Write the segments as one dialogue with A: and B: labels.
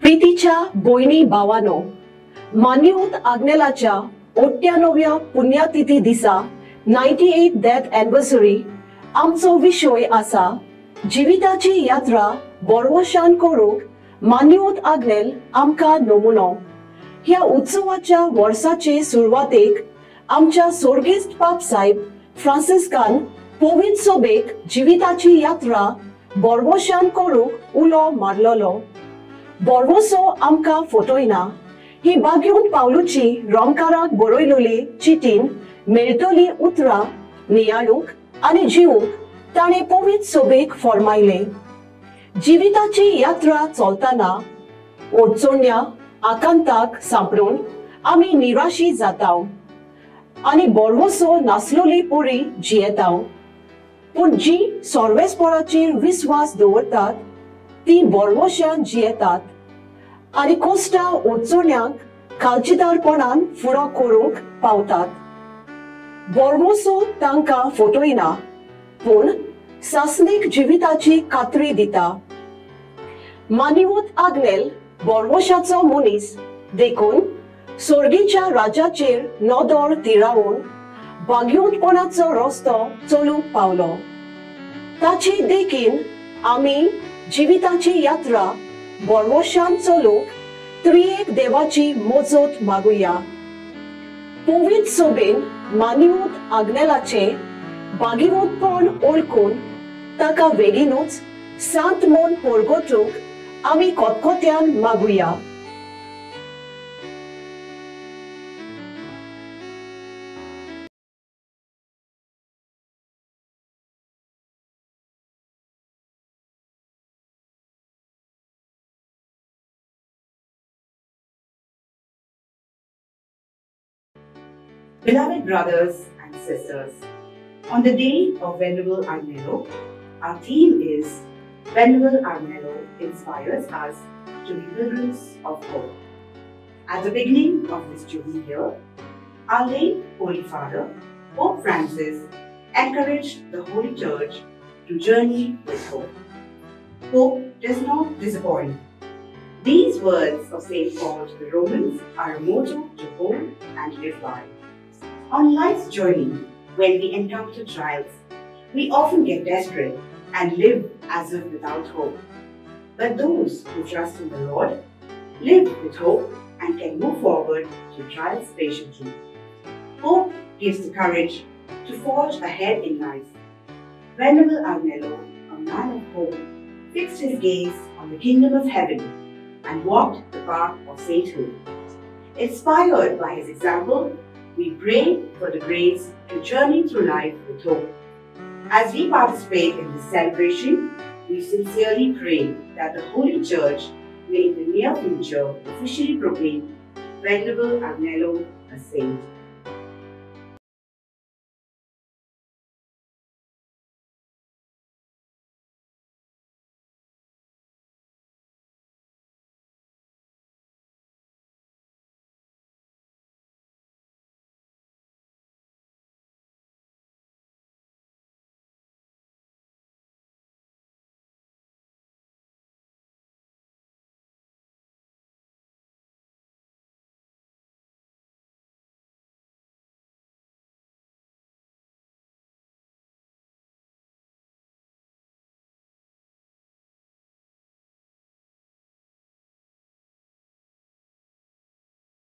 A: प्रीतीच्या भयणी भावानो, मान्यवंत आग्नेलाच्या 98व्या पुण्यतिथी दिसा 98th death anniversary आमचो विशय आसा जिविताची यात्रा बोरवशान करूंक मान्यवंत आग्नेल आमकां नमुनो. ह्या उत्सवाच्या वर्साचे सुरवातेक आमच्या सोर्गेस्त पाप साहेब फ्रांसिस्कान पवित्र सोबेक जिविताची यात्रा बोरवशान करूंक उलो मारलोलो. बोरवसो आमकां फटयना ही बागेवन पावलूची रोमकाराक बरयलोली चिटीन मेळटली उतरां नियाळूंक आनी जिवूंक ताणें पवित्र सोबेक फॉर्मायलें. जिविताची यात्रा चलतना अडचण्या आकांताक सांपडून आमी निराशी जाता आनी बोरवसो नासलोली परी जियेता. पूण जी सर्वेस्पराचेर विस्वास दवरतात ती बोरवशान जियेतात आनी कोश्टा अडचण्यांक काळजीदारपणान फुडो करूंक पावतात. बोरवसो तांकां फटयना पूण सासणीक जिविताची खात्री दिता. मान्यवंत आग्नेल बोरवशाचो मनीस देखून सोर्गीच्या राजाचेर नदर तिरावन भाग्यवंतपणाचो रस्तो चलूंक पावलो. ताची देखीन आमी जिविताची यात्रा बोरवशान चलूंक त्रियेक देवाची मजत मागुया. पवित्र सोबेन मान्यवंत आग्नेलाचे भाग्यवंतपण ओळखून ताका बेगीनूच सांत म्हूण परगटूंक आमी कोतकोत्यान मागुया.
B: Beloved brothers and sisters, on the day of Venerable Agnelo, our theme is Venerable Agnelo inspires us to be pilgrims of hope. At the beginning of this Jubilee year, our late Holy Father, Pope Francis, encouraged the Holy Church to journey with hope. Hope does not disappoint. These words of St. Paul to the Romans are a motto to hold and live by. On life's journey, when we encounter trials, we often get desperate and live as if without hope. But those who trust in the Lord live with hope and can move forward through trials patiently. Hope gives the courage to forge ahead in life. Venerable Agnelo, a man of hope, fixed his gaze on the kingdom of heaven and walked the path of sainthood. Inspired by his example, we pray for the grace to journey through life with hope. As we participate in this celebration, we sincerely pray that the Holy Church may in the near future officially proclaim Venerable Agnelo a saint.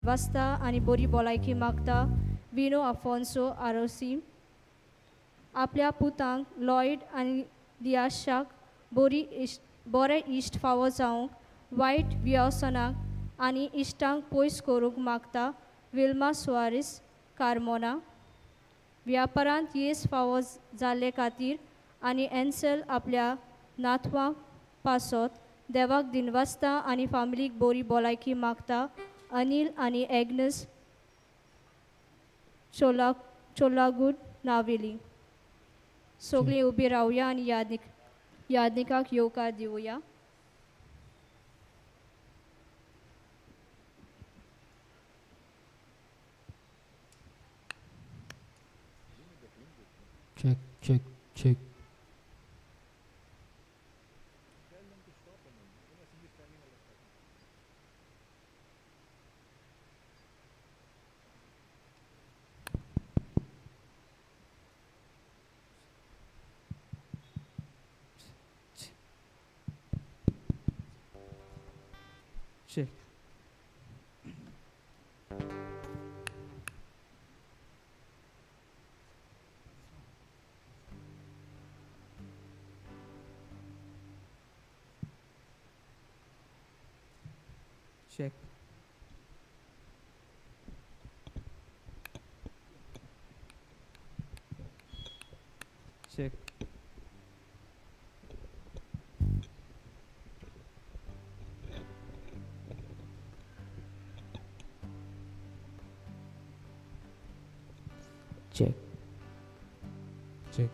C: वास्ता आनी बरी भलायकी मागता. विनो आफोन्सो आरोसी आपल्या पुतांक Lloyd आनी दियाशाक बरी इश्ट बरे इश्ट फावो जावंक वायट व्यसनाक आनी इश्टांक पयस करूंक मागता. विल्मा सुआरीस कार्मोना व्यापारांत येस फावो जाल्ले खातीर आनी एन्सेल आपल्या नातवांक पासत देवाक दिनवासता आनी फामिलीक बरी भलायकी मागता. अनिल आनी एग्नस चोलागूड नावेली. सगळीं उबी रावया आनी यादनिकाक येवकार दिवया.
D: Check, check, check.
E: Check. Check. Check.
D: Check.
F: Check.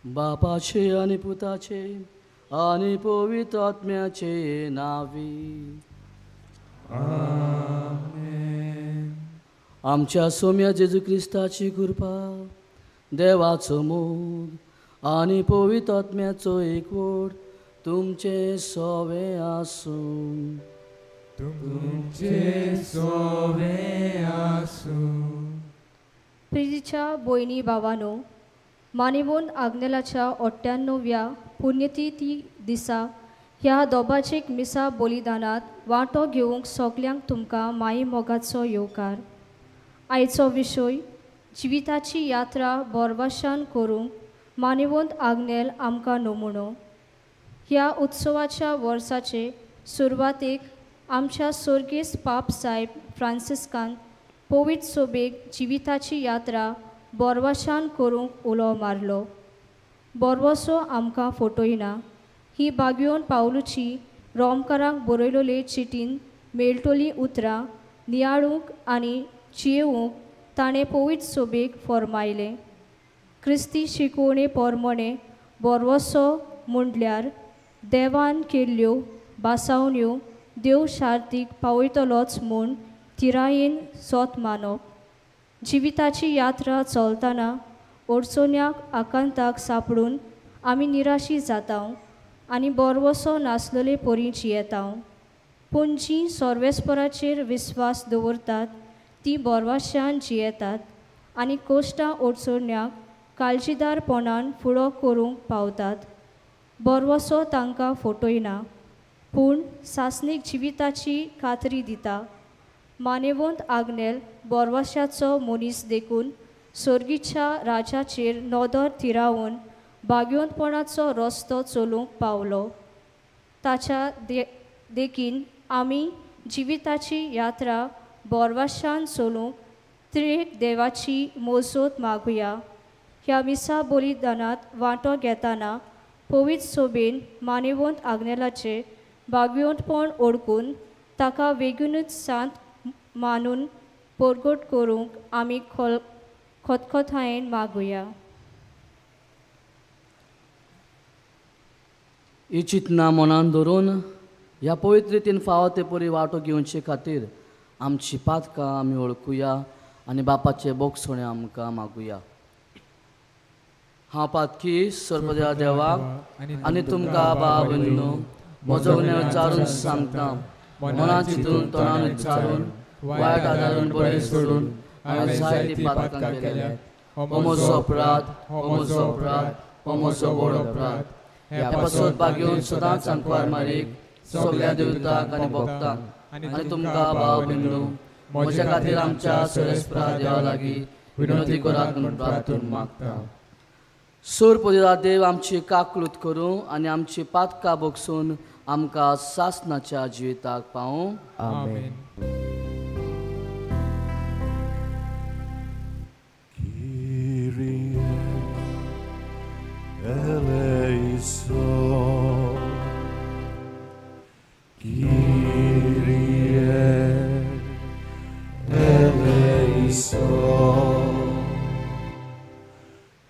E: बापाचे आनी पुताचे आनी पवित्र आत्म्याचे नावी
F: आमेन.
E: आमच्या सोम्या जेजू क्रिस्ताची कृपा, देवाचो मोग आनी पवित्र आत्म्याचो एकवट तुमचे सोवे आसूं.
F: तुमचे सोवे आसूं.
C: प्रितीच्या भयणी भावानो, मानेवोन आग्नेलाच्या 98व्या पुण्यतिथी दिसा ह्या दोबाचेक मिसा बलिदानांत वांटो घेवंक सगल्यांक तुमकां माई मोगाचो येवकार. आयचो विशय जिविताची यात्रा बोरवाशान करूंक मानेवंत आग्नेल आमकां नमुनो. ह्या उत्सवाच्या वर्साचे सुरवातेक आमच्या स्वर्गेस्त पाप साहेब फ्रांसिस्कान पवित्र सोबेक जिविताची यात्रा बोरवाशान करूंक उलो मारलो. बोरवसो आमकां फटयना ही बागयोन पावलुची रोमकारांक बरयलोले चिटीन मेळटलीं उतरां नियाळूंक आनी जियेवंक ताणें पवित्र सोबेक फॉर्मायलें. क्रिस्ती शिकवणे पोरमणे बोरवसो म्हणल्यार देवान केल्ल्यो बासावण्यो देव शार्तीक पावयतलोच म्हूण तिरायेन सोत मानप. जिविताची यात्रा चलतना अडचण्याक आकांताक सापडून आमी निराशी जाता आनी बोरवसो नासलेले परी जियेता. पूण जीं सर्वेस्पराचेर विस्वास दवरतात ती बोरवाशान जियेतात आनी कोश्टां अडचण्याक काळजीदारपणान फुडो करूंक पावतात. बोरवसो तांकां फटयना पूण सासणीक जिविताची खात्री दिता. मानेवंत आग्नेल बोरवाशाचो मनीस देखून सर्गीच्या राजाचेर नदर थिरावन भाग्यवंतपणाचो रस्तो चलूंक पावलो. ताच्या देखीन आमी जिविताची यात्रा बोरवाशान चलूंक त्रिएक देवाची मोजोत मागुया. ह्या मिसा बलिदानांत वांटो घेतना पवित्र सोबेन मानेवंत आग्नेलाचें भागवंतपण ओळखून ताका वेगूनच सांत मानून परगट करूंक आमी खतखतायेन मागुया.
E: ही चिंतना मनान धरून ह्या पवित्र रितीन फावो ते परी वांटो घेवचे खातीर आमची पातकां आमी वळखुया आनी बापाचे बोगसणे आमकां मागुया. हांव पातकी सर्वदेवा देवाक आनी तुमकां बाबा न्हू म्हजो गुन्यांव विचारून सांगता. मनान चिंतून तोंडान उच्चारून वायट आदारून बरें सोडून हांवें जायतीं पातकां केल्यात. हो म्हजो अपराध, हो म्हजो अपराध, हो म्हजो व्हड अपराध. ह्या पासत भाग्योवन सदांच आंकवार मारीक सगल्या देवतांक आनी भक्तांक आनी तुमकां भाव भयणींनो म्हज्या खातीर आमच्या सरेस्परा देवा लागीं विनवती करात म्हूण प्रार्थून मागता. सोर पदिरा देव आमची काकलूत करूं आनी आमची पातकां बगसून आमकां सासनाच्या जिविताक पावूं.
F: आमेन.
G: Kyrie eleison,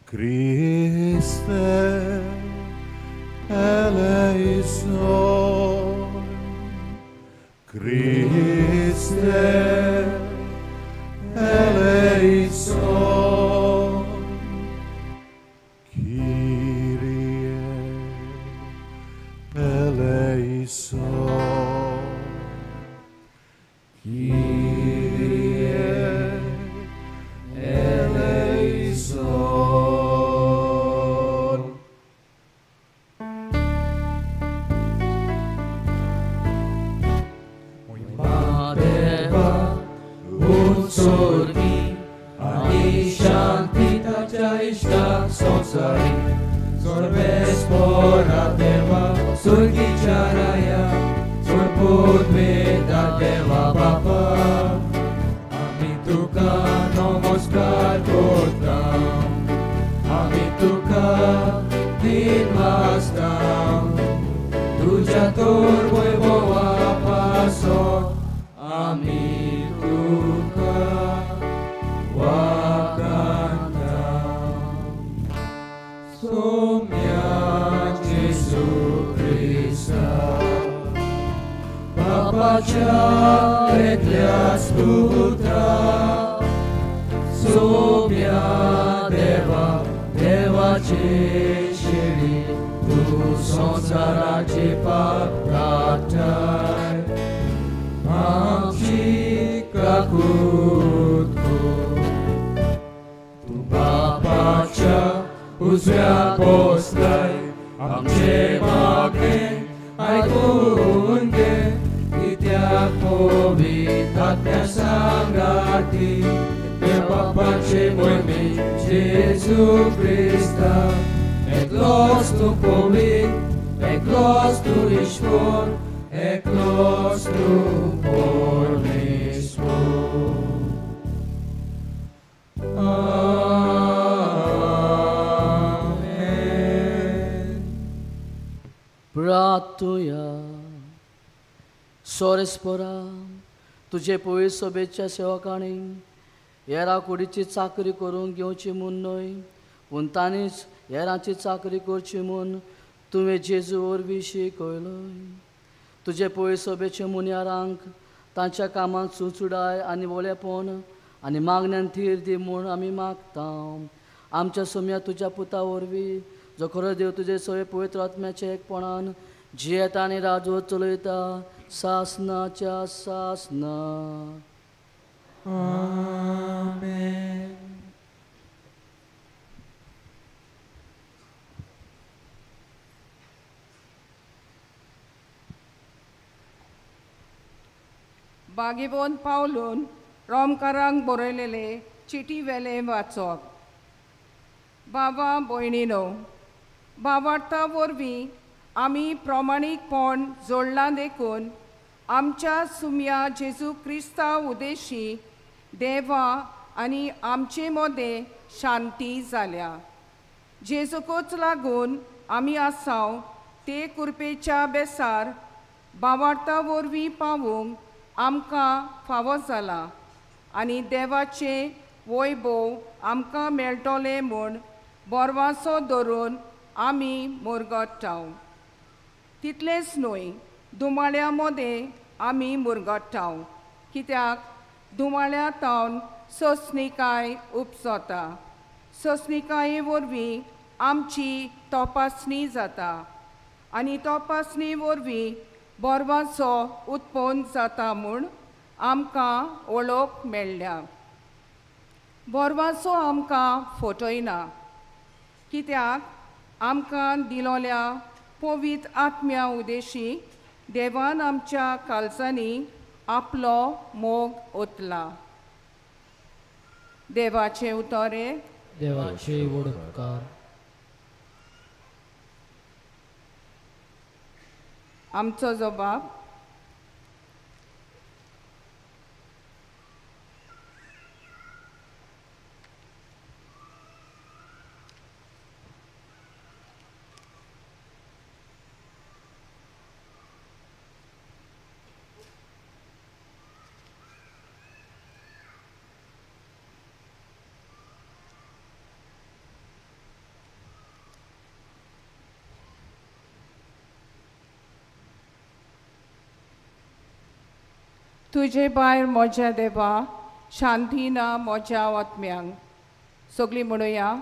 G: Christe eleison, Christe eleison, Kyrie eleison, Kyrie eleison.
F: Deva उत्सर्गी आनी शांती ताच्या इश्टाक संवसारी सर्वेस्पोरा देवा सुर्गीच्या राया सुरपूत देवा बापा आमी तुका नमस्कार करता, आमी तुका दिन वाजता तुज्या तोर वैभवा पासत आमी तुका वाखाणता. सोम्या जेजू क्रिस्ता बापाच्या एकल्याच पुत्रा सोम्या देवा देवाचे शिरी तूं संवसाराचे पाप काडटाय आमची काकूत कर. तूं बापाच्या उजव्याक बसलाय आमचे मागणें आयकून घे कित्याक पवित्र आत्म्या सांगाती देव बापाचे मोहिमे जेजू क्रिस्ता एकलोच तूं पवित्र, एकलोच तूं ईश्वर, एकलोच तूं परमेश्वर. आमेन.
E: प्रार्थुया. सोरेस्पोरा तुजे पवित्र सोबेच्या सेवकांनी हेरां कुडीची चाकरी करूंक घेवची म्हूण न्हय पूण तांणीच हेरांची चाकरी करची म्हूण तुवें जेजू वरवीं शिकयलय. तुजे पवित्र सोबेचे मुनयारांक तांच्या कामांत सुचुडाय आनी वोलेपण आनी मागण्यान थीर दी म्हूण आमी मागता. आमच्या सोम्या तुज्या पुता वरवीं जो खरो देव तुजे सगळे पवित्र आत्म्याच्या एकपणान जियेता आनी राजवट चलयता सासनाच्या सासना.
F: आमेन.
H: बागेवन पावलून रोमकारांक बरयलेले चिटी वेले वाचप. बाबा भयणीनो, भावार्था वरवीं आमी प्रमाणीकपण जोडलां देखून आमच्या सुम्या जेजू क्रिस्ता उदेशी देवा आनी आमचे मदें शांती जाल्या. जेजूकूच लागून आमी आसाव ते कुरपेच्या बेसार बावार्ता वरवीं पावूंक आमकां फावो जाला आनी देवाचें वैभव आमकां मेळटलें म्हूण बोरवासो धरून आमी मुरगट्टाव. तितलेंच न्हय, दुमाळ्या मदें आमी मुरगट्टाव, कित्याक दुमाळ्या तावन सोंसणिकाय उपजता, सोंसणिकाये वरवीं आमची तपासणी जाता आनी तपासणी वरवीं बोरवाचो उत्पन्न जाता म्हूण आमकां वळख मेळ्ळ्या. बोरवाचो आमकां फटयना, कित्याक आमकां दिलोल्या पवित्र आत्म्या उदेशी देवान आमच्या काळजांनी आपलो मोग ओतला. देवाचें उतरे.
D: देवाचे उपकार.
H: आमचो जबाब. तुजे भायर म्हज्या देवा शांती ना म्हज्या आत्म्यांक. सगळीं म्हणुया,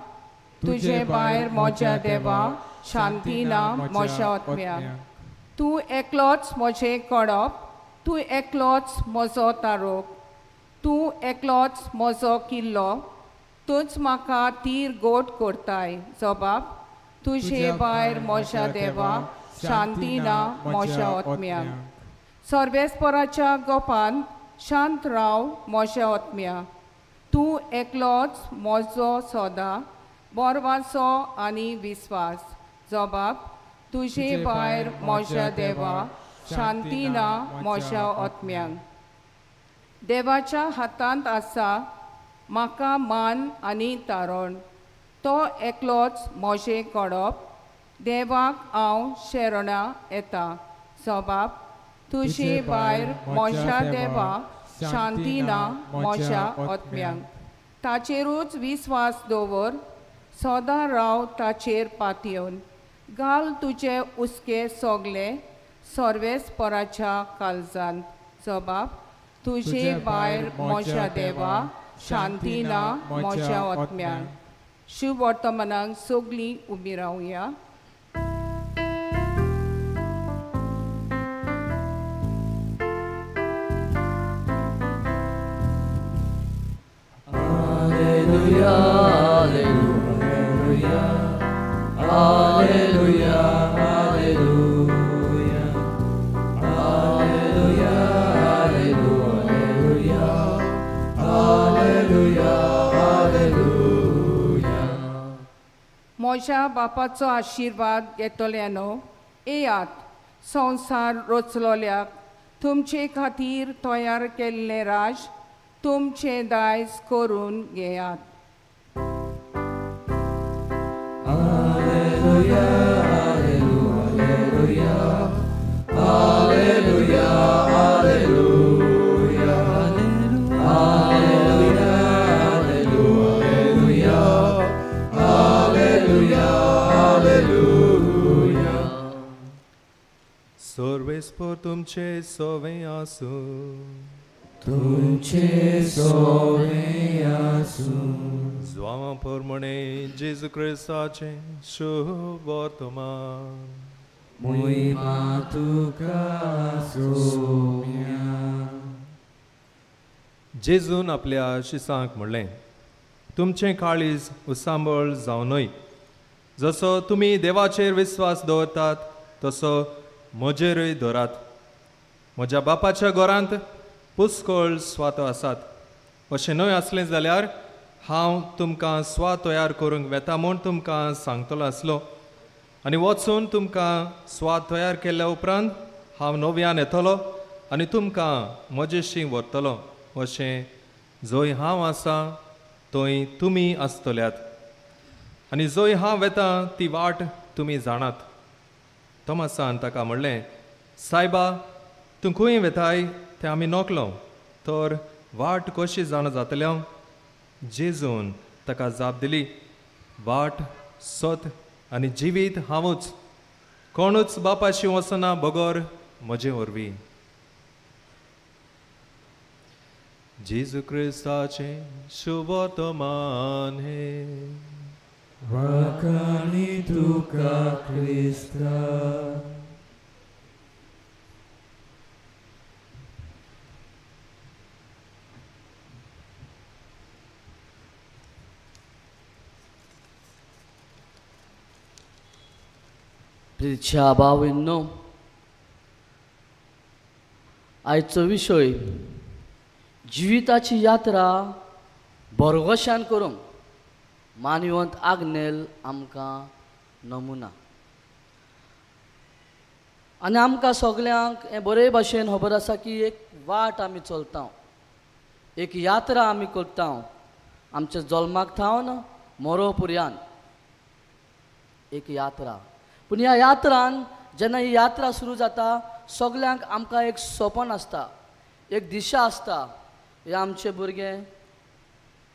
H: तुजे भायर म्हज्या देवा शांती ना म्हज्या आत्म्यांक. तूं एकलोच म्हजें कडप, तूं एकलोच म्हजो तारोप, तूं एकलोच म्हजो किल्लो, तूंच म्हाका तीर गोट करताय. जबाब, तुजे भायर म्हज्या देवा शांती ना म्हज्या आत्म्यांक. सर्वेस्पराच्या गोपान शांत राव म्हज्या आत्म्या, तूं एकलोच म्हजो सदां बोरवासो आनी विस्वास. जबाब, तुजे भायर म्हज्या देवा शांती ना म्हज्या आत्म्यांक. देवाच्या हातांत आसा म्हाका मान आनी तारण, तो एकलोच म्हजें कडप, देवाक हांव शरणां येता. जबाब, तुजे भायर म्हज्या देवा शांती ना म्हज्या आत्म्यांक. ताचेरूच विस्वास दवर, सदां राव ताचेर पातयेवन, घाल तुजे हुस्के सगले सर्वेस्पराच्या काळजांत. जबाब, तुजे भायर म्हज्या देवा शांती ना म्हज्या आत्म्यांक. शुभ वर्तमानाक सगळीं उबी रावया.
F: Alleluia, alleluia, alleluia, alleluia, alleluia, alleluia, alleluia.
H: म्हज्या बापाचो आशिर्वाद घेतल्यानो येयात, संवसार रचलोल्याक तुमचे खातीर तयार केल्लें राज तुमचें दायज करून घेयात.
F: Alleluia, alleluia, alleluia, alleluia, alleluia, alleluia, alleluia, alleluia.
I: सर्वेस्पर तुमचे सोवे आसूं.
F: तुमचे सोवे आसूं.
I: जुआंवा प्रमाणे जेजू क्रिस्ताचें शुभ वर्तमान.
F: मोहिमा तुका सोम्या.
I: जेजून आपल्या शिसांक म्हणलें, तुमचें काळीज उसांबळ जावं न्हय. जसो तुमी देवाचेर विस्वास दवरतात तसो म्हजेरूय दवरात. म्हज्या बापाच्या घरांत पुष्कळ स्वातो आसात. अशें न्हय आसलें जाल्यार हांव तुमकां स्वा तयार करूंक वेता म्हूण तुमकां सांगतलो आसलो. आनी वचून तुमकां स्वा तयार केल्या उपरांत हांव नव्यान येतलो आनी तुमकां म्हजेशी व्हरतलो. अशें जंय हांव आसा थंय तुमी आसतल्यात, आनी जंय हांव वेता ती वाट तुमी जाणात. तोमासान ताका म्हणलें, सायबा, तूं खंय वेताय तें आमी नकलो, तर वाट कशी जाणा जातल्या? जेजून ताका जाप दिली, वाट, सत आनी जिवीत हांवूच, कोणूच बापाशी वचना बगर म्हजे वरवीं. जेजू क्रिस्ताचें शुभवर्तमान हें.
F: वाखाणी तुका क्रिस्ता.
E: प्रिच्या भावांनो, आयचो विशय जिविताची यात्रा भरवशान करूंक मानवंत आग्नेल आमकां नमुना. आनी आमकां सगल्यांक हें बरे भाशेन खबर आसा की एक वाट आमी चलता, एक यात्रा आमी करता, आमच्या जल्माक थावन मोरो पुर्यान एक यात्रा. पूण ह्या यात्रान जेन्ना ही यात्रा सुरू जाता सगल्यांक आमकां एक सपन आसता, एक दिशा आसता. हे आमचे भुरगे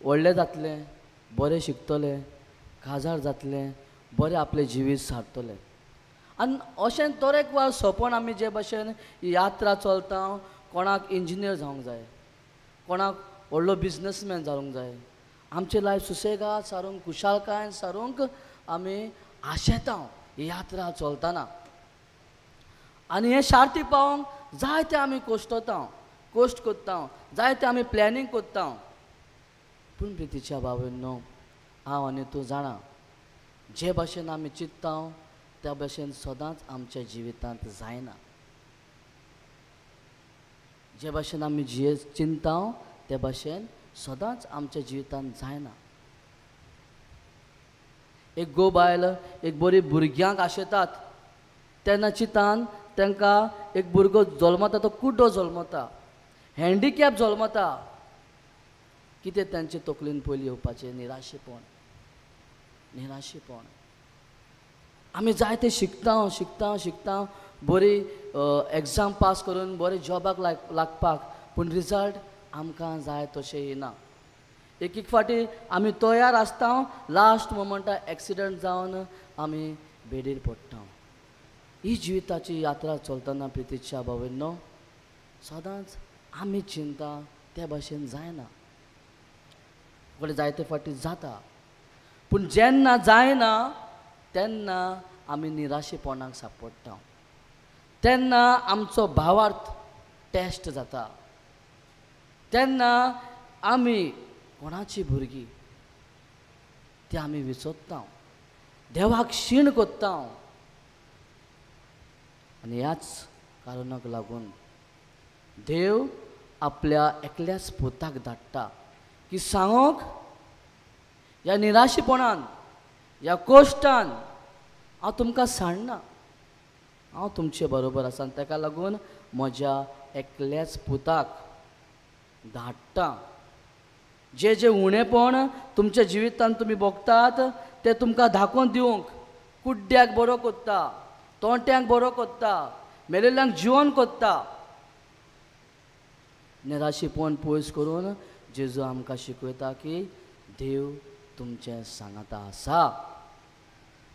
E: व्हडले जातले, बरें शिकतले, काजार जातले, बरें आपलें जिवीत सारतले. आनी अशें तरेकवार सपन आमी जे भाशेन यात्रा चलता, कोणाक इंजिनियर जावंक जाय, कोणाक व्हडलो बिजनसमॅन जावंक जाय, आमचें लायफ सुसेगाद सारूंक, खुशालकायेन सारूंक आमी आशेता ही यात्रा चलतना. आनी हें शार्ती पावोवंक जायते आमी कोश्टता, कोश्ट करता, जायते आमी प्लॅनिंग करता. पूण प्रितीच्या भावांनो, हांव आनी तूं जाणा, जे भाशेन आमी चिंतता त्या भाशेन सदांच आमच्या जिवितांत जायना. जे भाशेन आमी जिये चिंतता त्या भाशेन सदांच आमच्या जिवितांत जायना. एक गो बायल एक बरी भुरग्यांक आशेतात तेन्ना चिंतान तांकां एक भुरगो जल्मता, तो कुड्डो जल्मता, हँडिकॅप जल्मता. कितें तांचे तकलेन पयलीं येवपाचें? निराशेपण, निराशेपण. आमी जायते शिकता शिकता शिकता, बरी एग्जाम पास करून बरे जॉबाक लागपाक, पूण रिजल्ट आमकां जाय तशें येना. एक एक फावटी आमी तयार आसता, लास्ट मोमेंटा एक्सिडंट जावन आमी बेडीर पडटा. ही जिविताची यात्रा चलतना प्रितीच्या भावांनो सदांच आमी चिंता त्या भाशेन जायना, कडेन जायते फावटी जाता. पूण जेन्ना जायना तेन्ना आमी निराशेपणाक सापडटा, तेन्ना आमचो भावार्थ टेस्ट जाता, तेन्ना आमी कोणाची भुरगीं ती आमी विसरता, देवाक शीण करता. आनी ह्याच कारणाक लागून देव आपल्या एकल्याच पुताक धाडटा की सांगूंक ह्या निराशेपणान, ह्या कोश्टान हांव तुमकां सांडना, हांव तुमचे बरोबर आसा. आनी ताका लागून म्हज्या एकल्याच पुताक धाडटा. जे जे उणेपण तुमच्या जिवितांत तुमी भोगतात ते तुमकां धाकोवन दिवंक, कुड्ड्याक बरो कोत्ता, तोंट्यांक बरो कोत्ता, मेलेल्यांक जिवन कोत्ता. निराशेपण पयस करून जेजू आमकां शिकयता की देव तुमचें सांगाता आसा.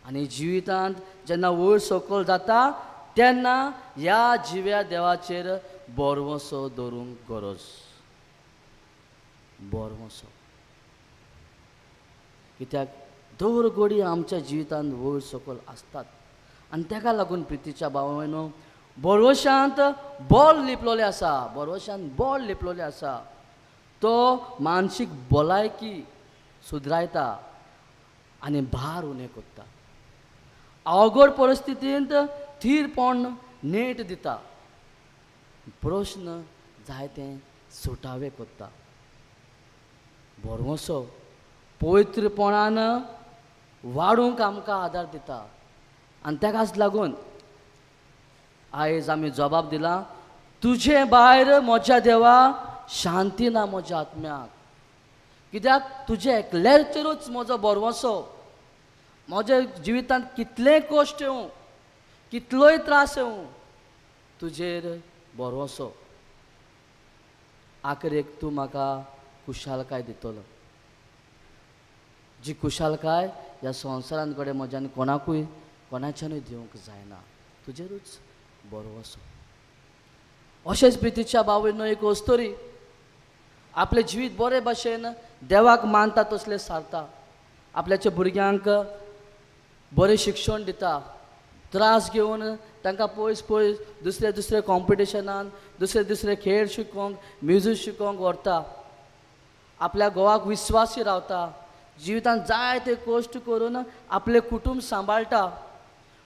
E: आनी जिवितांत जेन्ना वयर सकयल जाता तेन्ना ह्या जिव्या देवाचेर भरवंसो दवरूंक गरज, भरवंसो. कित्याक दर घडी आमच्या जिवितांत वयर सकयल आसतात. आनी ताका लागून प्रितीच्या भावांनो भरवशांत बळ लिपलोलें आसा, भरवशांत बळ लिपलोलें आसा. तो मानसीक भलायकी सुदरायता आनी भार उणें करता, अवघड परिस्थितींत थीरपण नेट दिता, प्रश्न जायते सुटावे करता. भरवंसो पवित्रपणान वाडूंक आमकां आदार दिता. आनी ताकाच लागून आयज आमी जबाब दिला, तुजे भायर म्हज्या देवा शांती ना म्हज्या आत्म्याक, कित्याक तुजे एकल्याचेरूच म्हजो भरवंसो. म्हज्या जिवितांत कितलें कश्ट येवं, कितलोय त्रास येवं, तुजेर भरवंसो. आखरेक तूं म्हाका खुशालकाय दितलो, जी खुशालकाय ह्या संवसारांत कडेन म्हज्यान कोणाकूय कोणाच्यानूय दिवंक जायना. तुजेरूच भरवंसो. अशेंच प्रितीच्या बावयनो एक अस्तुरी आपलें जिवीत बरे भाशेन देवाक मानता तसलें सारता, आपल्याच्या भुरग्यांक बरें शिक्षण दिता, त्रास घेवन तांकां पयस पयस दुसरे दुसरे कॉम्पिटिशनान दुसरे दुसरे खेळ शिकोवंक, म्युजीक शिकोवंक व्हरता, आपल्या घोवाक विस्वासी रावता, जिवितांत जायते कश्ट करून आपलें कुटूंब सांबाळटा.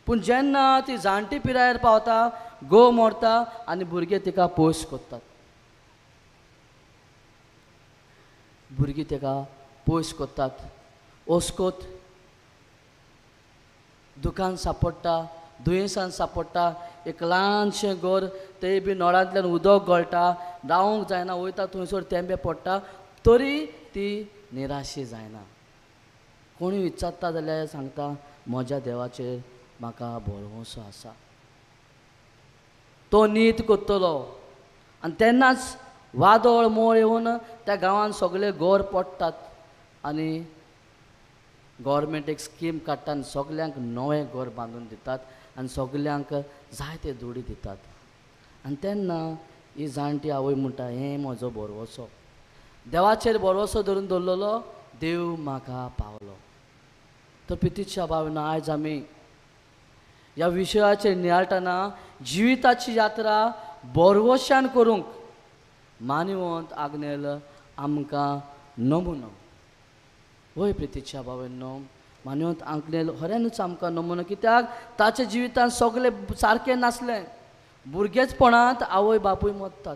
E: पूण जेन्ना ती जाणटी पिरायेर पावता, घोव मरता आनी भुरगे तिका पयस करतात. भुरगीं ताका पयस करतात, ओस्कोत दुकान सापडटा, दुयेंसान सापडटा. एक ल्हानशें घर, तें बी नळांतल्यान उदक गळटा, रावंक जायना, वयता थंयसर तेंबे पडटा, तरी ती निराशी जायना. कोणूय विचारता जाल्यार सांगता म्हज्या देवाचेर म्हाका भरवंसो आसा, तो नीत करतलो. आनी तेन्नाच वादळ मोळ येवन त्या गांवांत सगळे घर पडटात आनी गव्हर्मेंट एक स्कीम काडटा आनी सगल्यांक नवें घर बांदून दितात आनी सगल्यांक जायते दुडी दितात. आनी तेन्ना ही जाणटी आवय म्हणटा, हें म्हजो भरवंसो, देवाचेर भरवंसो धरून दवरलेलो, देव म्हाका पावलो. तर प्रितीच्या भावना, आयज आमी ह्या विशयाचेर नियाळटना जिविताची यात्रा भरवंशान करूंक मानवंत आग्नेल आमकां नमुनो. वय प्रितीच्या भावांनो, मानवंत आग्नेल खऱ्यानूच आमकां नमुनो, कित्याक ताच्या जिवितांत सगळें सारकें नासलें. भुरगेचपणांत आवय बापूय मरतात,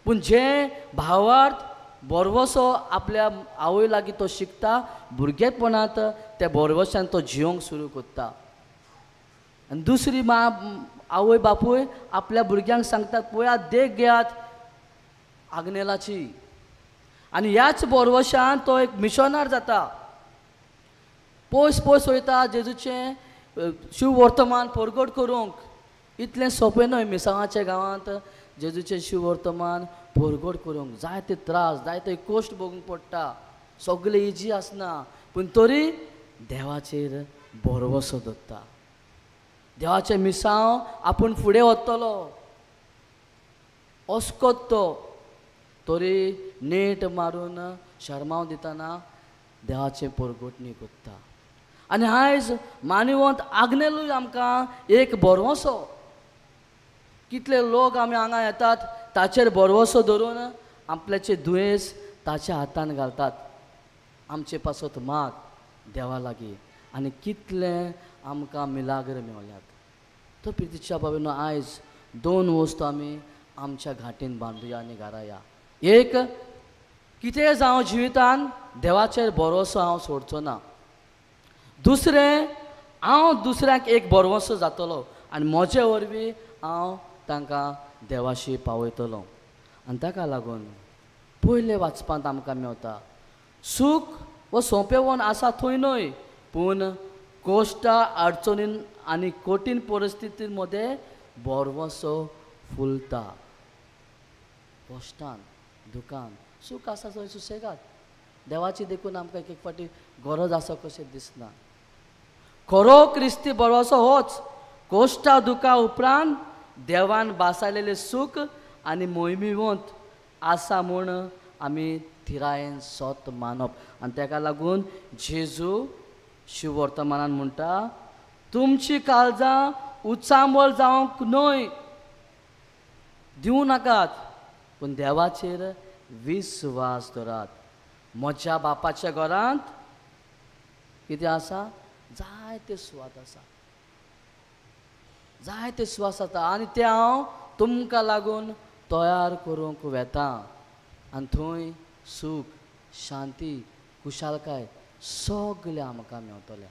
E: पूण जें भावार्थ भरवंसो आपल्या आवय लागीं तो शिकता, भुरगेपणांत त्या भरवंशान तो जियोंक सुरू करता. आनी दुसरी मा आवय बापूय आपल्या भुरग्यांक सांगतात, पळयात देख घेयात आग्नेलाची. आनी ह्याच भरवंशान तो एक मिशनार जाता, पयस पयस वयता जेजूचें शिववर्तमान परगट करूंक. इतलें सोंपें न्हय मिसांवाच्या गांवांत जेजूचें शिववर्तमान परगट करूंक, जायते त्रास जायते कश्ट भोगूंक पडटा, सगळें इजी आसना, पूण तरी देवाचेर भरवंसो दवरता. देवाचें मिसांव आपूण फुडें वतलो, अस्कोत तो तरी नेट मारून शर्माव दितना देवाचें परगटणी करता. आनी आयज मानवंत आग्नेलूय आमकां एक भरवंसो. कितले लोक आमी हांगा येतात ताचेर भरवंसो धरून आपल्याचें दुयेंस ताच्या हातान घालतात, आमचे पासत माग देवा लागीं, आनी कितलें आमकां मिलाग्र मेवल्यात. तर प्रितीच्या बाबीनो, आयज दोन वस्तू आमी आमच्या घाटीन बांदुया आनी घरा या. एक, कितें जावं जिवितान देवाचेर भरवंसो हांव सोडचो ना. दुसरें, हांव दुसऱ्यांक एक भरवंसो जातलो आनी म्हजे वरवीं हांव तांकां देवाशी पावयतलो. आनी ताका लागून पयले वाचपांत आमकां मेवता सूख वो सोंपेवण आसा थंय न्हय, पूण कश्टा अडचणीन आनी कठीण परिस्थिती मदें भरवंसो फुलता. कश्टान दुकान सूख आसा थंय सुसेगाद देवाची देखून आमकां एक एक फावटी गरज आसा कशें दिसना. खरो क्रिस्ती भरवंसो होच, कश्टा दुखा उपरांत देवान बासायलेलें सूख आनी मोहिमेवंत आसा म्हूण आमी थिरायेन सत मानप. आनी ताका लागून जेजू शिववर्तमानान म्हणटा, तुमची काळजां उचांबळ जावंक न्हय दिवं नाकात, पूण देवाचेर विस्वास दवरात. म्हज्या बापाच्या घरांत कितें आसा, जायते सुवात आसा, जायते सुवात आसा, आनी तें हांव तुमकां लागून तयार करूंक वेता. आनी थंय सूख शांती खुशालकाय सगळें आमकां मेवतलें.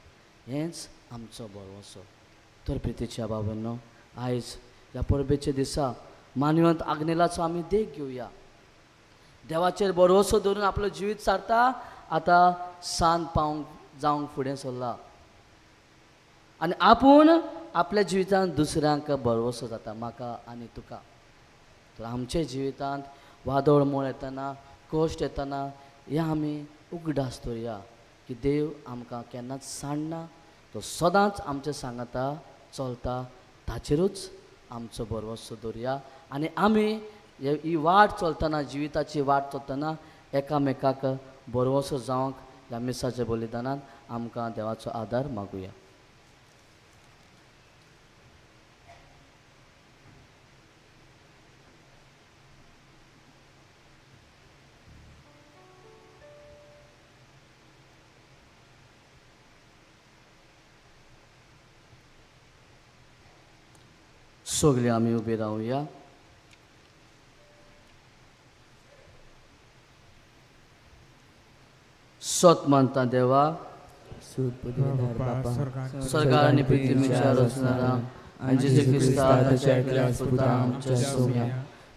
E: हेंच आमचो भरवंसो. तर प्रितीच्या बाबांनो, आयज ह्या परबेच्या दिसा मानवंत आग्नेलाचो आमी देख घेवया. देवाचेर भरवसो धरून आपलो जिवीत सारता, आतां सांत पावंक जावंक फुडें सरला आनी आपूण आपल्या जिवितांत दुसऱ्यांक भरवसो जाता, म्हाका आनी तुका. तर आमच्या जिवितांत वादळ मोळ येतना, कश्ट येतना ह्या आमी उगडास दवरया की देव आमकां केन्नाच सांडना, तो सदांच आमच्या सांगाता चलता. ताचेरूच आमचो भरवसो दवरया आनी आमी ही वाट चलतना, जिविताची वाट चलतना एकामेकाक भरवसो जावंक ह्या मिसाच्या बलिदानान आमकां देवाचो आदार मागुया. सगळे आमी उबे रावया. सत मानता देवा, स्वर्गार आनी पृथ्वीच्या रचणारा आनी जेजू क्रिस्ता ताच्या एकल्याच पुता आमच्या सोम्या,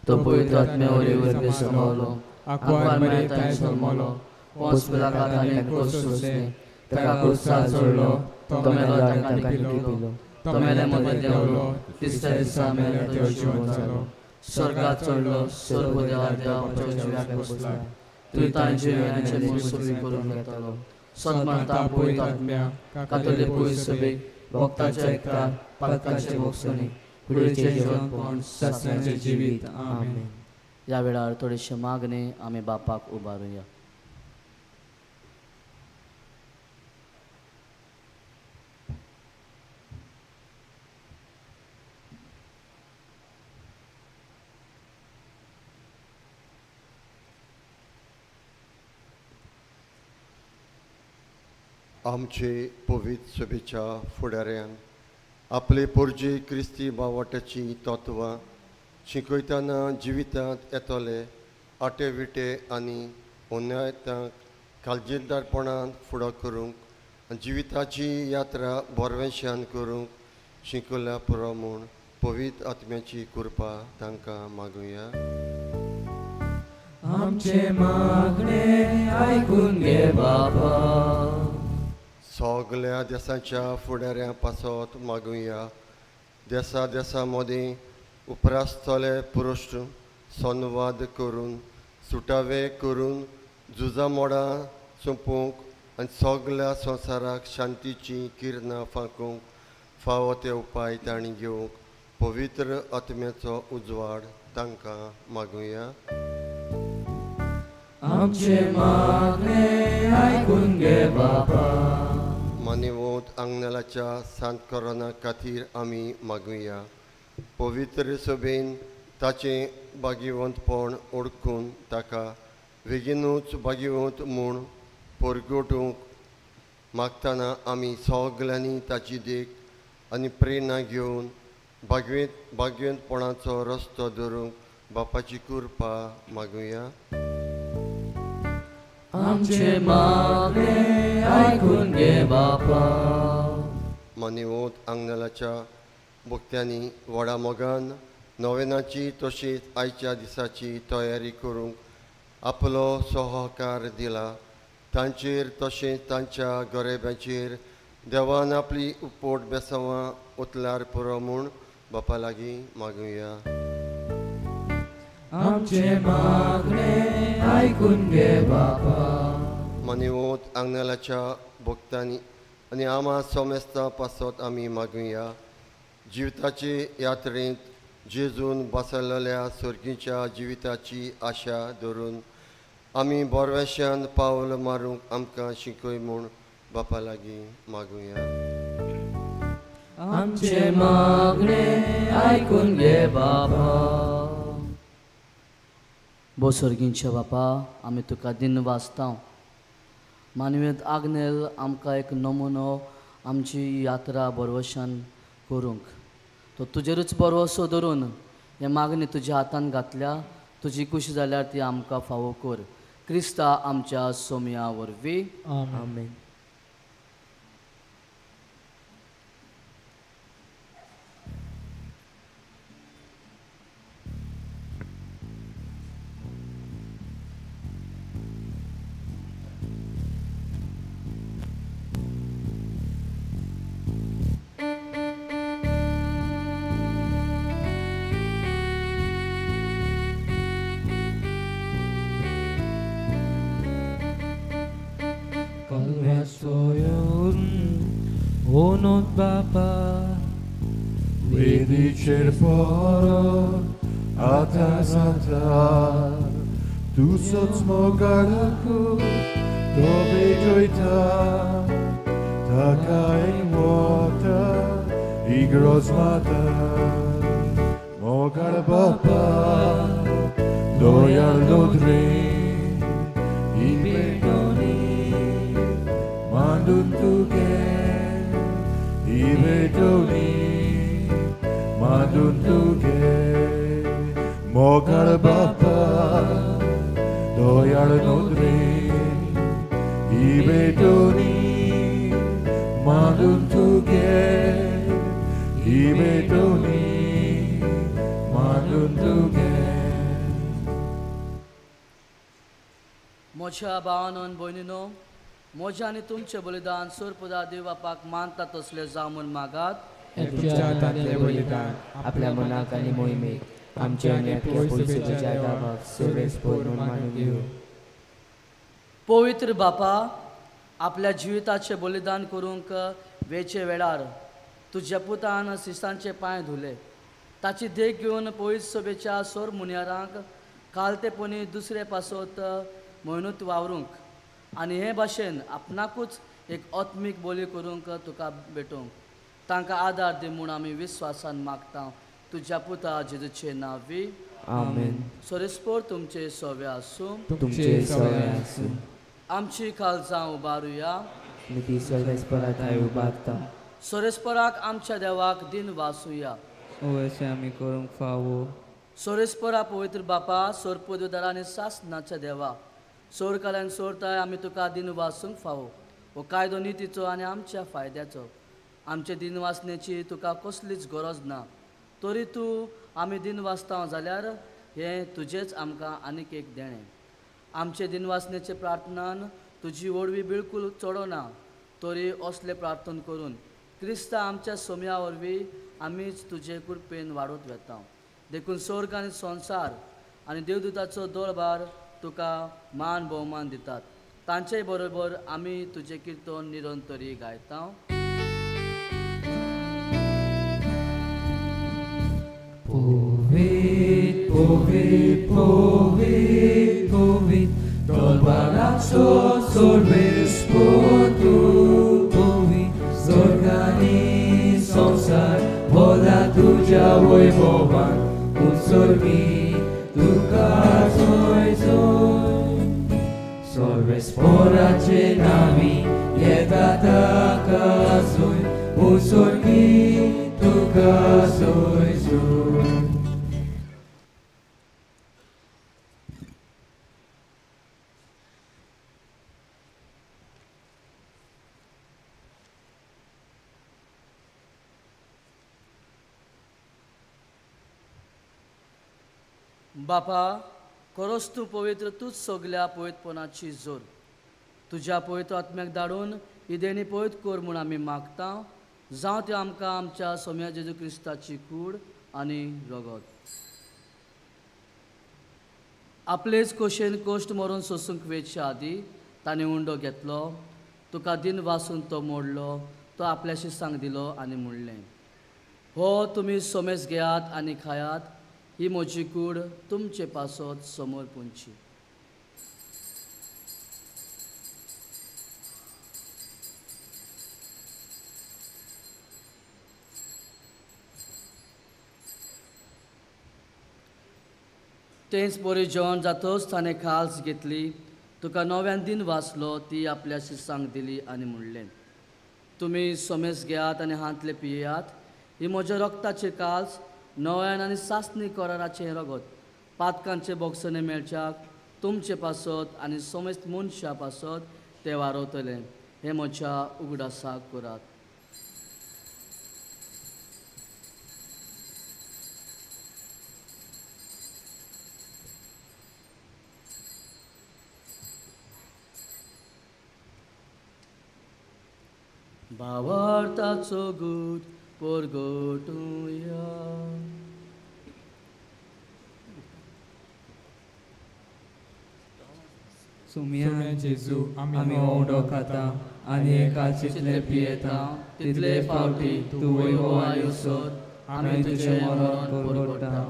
E: तो पवित्र आत्म्या वरवीं वरवीं समावलो, आंकवार मरेत ताणें जल्मलो, पोंस पिलाताक आनी क्रूस सोंसलें, ताका क्रुसार चडलो, तो मेलो ताका लिपिलो, तो मेले मदें देंवलो, तिसऱ्या दिसा मेलो तो जिवंत जालो, स्वर्गार चडलो, सर्व देवार देवाच्या उजव्याक बसला, तुवें तांचे वेल्याचे मोसोबी करून घेतलो. सत मानता पवित्र आत्म्या, कातोलीक पवित्र सभेक, भक्ताच्या एकतार, पातकाचे भोगसणी, कुडीचें जिवंतपण,
F: सासणाचें जिवीत. आमेन.
E: ह्या वेळार थोडेशे मागणे आमी बापाक उबारुया.
J: आमचे पवित्र सभेच्या फुडाऱ्यांक आपले पोरजे क्रिस्ती बावट्याचीं तत्वां शिकयतना जिवितांत येतले आटे विटे आनी अन्यायतांक काळजीदारपणान फुडो करूंक जिविताची यात्रा बरवेशान करूंक शिकयल्या पुरो म्हूण पवित्र आत्म्याची कृपा तांकां मागुया.
F: आमचे मागणे आयकून घे बाबा.
J: सगल्या देसाच्या फुडाऱ्यां पासत मागुया. देसा देसा मदीं उपरासतले प्रश्न संवाद करून सुटावे करून झुजां मोडां सोंपोवंक आनी सगल्या संवसाराक शांतीचीं किरणां फांकूंक फावो ते उपाय तांणी घेवंक पवित्र आत्म्याचो उजवाड तांकां मागुया.
F: आमचे मागणे आयकून घे बाबा.
J: मानेवंत आंगणाच्या सांत कोरोना खातीर आमी मागुया. पवित्र सभेन ताचें भाग्यवंतपण ओळखून ताका बेगीनूच भाग्यवंत म्हूण परगटूंक मागतना आमी सगल्यांनी ताची देख आनी प्रेरणा घेवन भाग्यवंतपणाचो रस्तो धरूंक बापाची कृपा मागुया.
F: आमचे मागणे आयकून घे बापा.
J: मानेवंत आंगणाच्या भक्त्यांनी व्हडा मोगान नोवेनाची तशीच आयच्या दिसाची तयारी करूंक आपलो सहकार दिला. तांचेर तशेंच तांच्या गरिबांचेर देवान आपली उपोट बेसांवां उतल्यार पुरो म्हूण बापा लागीं मागुया.
F: आमचे मागणे आयकून घे बापा.
J: मानेवंत आंगणाच्या भक्तांनी आनी आमा सोमेस्तां पासत आमी मागुया. जिविताचे यात्रेंत जेजून बसलेल्या सर्गीच्या जिविताची आशा धरून आमी बोरवेशान पावल मारूंक आमकां शिकय म्हूण बापा लागीं मागुया.
F: आमचे मागणे आयकून घे बाबा.
E: बो सर्गींच्या बापा, आमी तुका दिन वाचता. मानवीयत आग्नेल आमकां एक नमुनो आमची यात्रा बरवशान करूंक, तो तुजेरूच बरवसो धरून हे मागणी तुज्या हातान घातल्या. तुजी खुशी जाल्यार ती आमकां फावो कर. क्रिस्ता आमच्या सोम्या वरवीं.
F: आमेन. सोयन ओनोत बापा
G: वेदीचेर परत आतां जाता तुजोच मोगाळाकू तो भेटयता ताका एक वता इगरोज माता मोगाळ बापा दयाळ नदरे ही भेटोनी मांडून तुगे ही भेटोनी मांडून तुगे मोगाळ बापा दयाळ नदरे ही भेटोनी मांडून तुगे ही भेटोनी मांडून तुगे.
E: म्हज्या भावानो आनी भयणीनो, म्हजें आनी तुमचें बलिदान सोरपदा देव बापाक मानता तसलें जावं म्हूण मागात.
D: तुमच्या हातांतलें बलिदान
K: आपल्या मनाक आनी मोहिमेक आमच्या आनी पयसुच्या देवाक सुरेसपोर म्हूण मानून घेवं.
E: पवित्र बापा, आपल्या जिविताचें बलिदान करूंक वेचे वेळार तुज्या पुतान शिसांचे पांय धुले. ताची देख घेवन पवित्र सभेच्या सोर मुनियारांक कालतेपणी दुसरे पासत म्हयनूत वावरूंक आनी हे भाशेन आपणाकूच एक आत्मीक बोली करूंक तुका भेटोवंक तांकां आदार दी म्हूण आमी विस्वासान मागता. तुज्या पुता जेजूचे नांवी
K: आमेन.
E: सोरेस्पोर तुमचे सवे आसूं.
K: तुमचे सवे आसूं.
E: आमची काळजां उबारुया.
K: ती सोरेस्पोराक उबारता.
E: सोरेस्पोराक आमच्या देवाक दिन वासुया.
F: अशें आमी करूंक फावो.
E: सोरेस्पोरा पवित्र बापा, सोर पदवीदार आनी सासनाच्या देवा, सोर काल्यान सोरताय आमी तुका दिन वासूंक फावो. हो कायदो नितीचो आनी आमच्या फायद्याचो. आमचे दिन वाचण्याची तुका कसलीच गरज ना, तरी तूं आमी दिन वाचता जाल्यार हें तुजेंच आमकां आनीक एक देणें. आमचे दिन वाचण्याचे प्रार्थनान तुजी वडवी बिलकूल चडना, तरी असलें प्रार्थना करून क्रिस्ता आमच्या सोम्या वरवीं आमीच तुजे कृपेन वाडत वेता. देखून स्वर्ग आनी संवसार आनी देवदूताचो दरबार तुका मान भोवमान दितात. तांचे बरोबर आमी तुजें किर्तन निरंतरी गायता.
F: पवित्र पवित्र पवित्र पवित्र दरबाराचो सर्वेस्पोर तूं पवित्र स्वर्ग आनी संवसार भरला तुज्या वैभवान उत्सर्गी तुका जय जय. सर्वेस्पोराचे नांवी येता ताका जय उत्सर्गी तुका जय जय.
E: बापा, खरोच तूं पवित्र, तूंच सगल्या पवित्रपणाची जोर. तुज्या पवित्र आत्म्याक धाडून ही देणी पवित्र कर म्हूण आमी मागता. जावं त्यो आमकां आमच्या सोम्या जेजू क्रिस्ताची कूड आनी रगत. आपलेच कोशेन कोश्ट मरून सोसूंक वेचे आदीं ताणें उंडो घेतलो, तुका दिन वासून तो मोडलो, तो आपल्याशी सांग दिलो आनी म्हणलें, हो तुमी सोमेस घेयात आनी खायात, ही म्हजी कूड तुमचे पासत समोर पुंची. तेंच परी जेवण जातच ताणें खाल्स घेतली, तुका नव्यान दिन वाचलो, ती आपल्या शिसांक दिली आनी म्हणलें, तुमी सोमेस घेयात आनी हांतले पियेयात, ही म्हज्या रक्ताची काल्स नव्यान आनी सासणी कराराचें रगत पातकांचे बोगसणे मेळच्याक तुमचे पासत आनी समेस्त मनशां पासत तें वारवतलें. हें म्हज्या उगडासाक करात. भावार्थाचो गूट परगटुया.
F: सुम्या जेजू आमी हो उडो खाता आनी हे कालचितले पियेता तितले फावटी तूं वैभव आनी उसोर आमी तुजें मरण परगट्टा.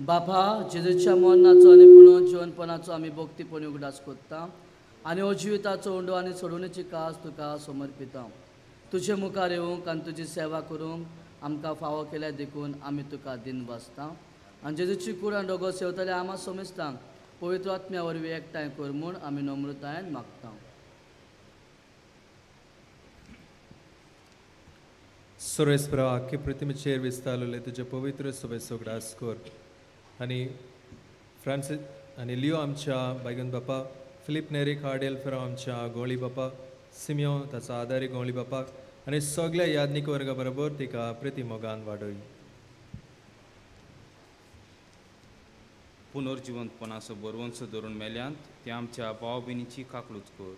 E: बापा, जेजूच्या मरणाचो आनी पुनर्जिवनपणाचो आमी भक्तीपणी उगडास करता आनी हो जिविताचो उंडो आनी सोडवणेची कास तुका समर्पिता. तुजे मुखार येवंक आनी तुजी सेवा करूंक आमकां फावो केल्या देखून आमी तुका दिन वाचता आनी जेजूची कूड आनी रोगो सेवतले आमा सोमेस्तांक पवित्र आत्म्या वरवीं एकठांय कर म्हूण आमी नम्रतायेन मागता.
I: सुरेश प्रभा, आख्खे प्रतिमेचेर विस्तारलेले तुजे पवित्र सभेचो उगडास कर आनी फ्रांसीस आनी लियो आमच्या बायगन बापा, फिलीप नेरी कार्डेल फेरो आमच्या गोंवळी बापा, सिमियो ताचो आदारी गोंवळी बापाक आनी सगल्या याज्ञीक वर्गा बरोबर तिका प्रतिमोगान वाडय.
L: पुनर्जिवंतपणाचो बरवंसो धरून मेल्यांत ते आमच्या भाव भयणीची काकळूत कर.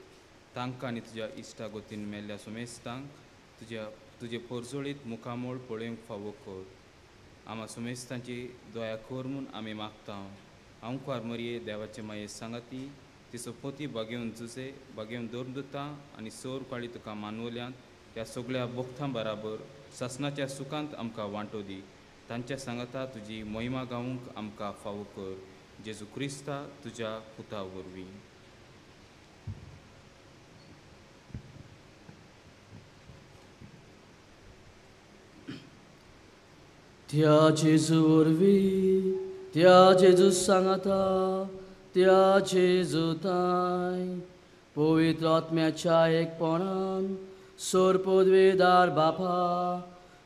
L: तांकां आनी तुज्या इश्टा गोतीन मेल्ल्या सुमेस्तांक तुजे परजळीत मुखामोळ पळोवंक फावो कर. आमा सुमेस्तांची दया कर म्हूण आमी मागता. आमकार मरये देवाचे माये सांगाती तिचो पोती बागेवन जुजे बागेवन धर्मदुता आनी सोर काळी तुका मानवल्यांत त्या सगळ्या भक्तां बराबर सासनाच्या सुखांत आमकां वांटो दी. तांच्या सांगाता तुजी महिमा गावंक आमकां फावो कर. जेजू क्रिस्ता तुज्या पुता वरवीं.
E: त्या जेजू वरवीं, त्या जेजू सांगाता, त्या जेजू ताय पवित्र आत्म्याच्या एकपणान सोर पदवेदार बापा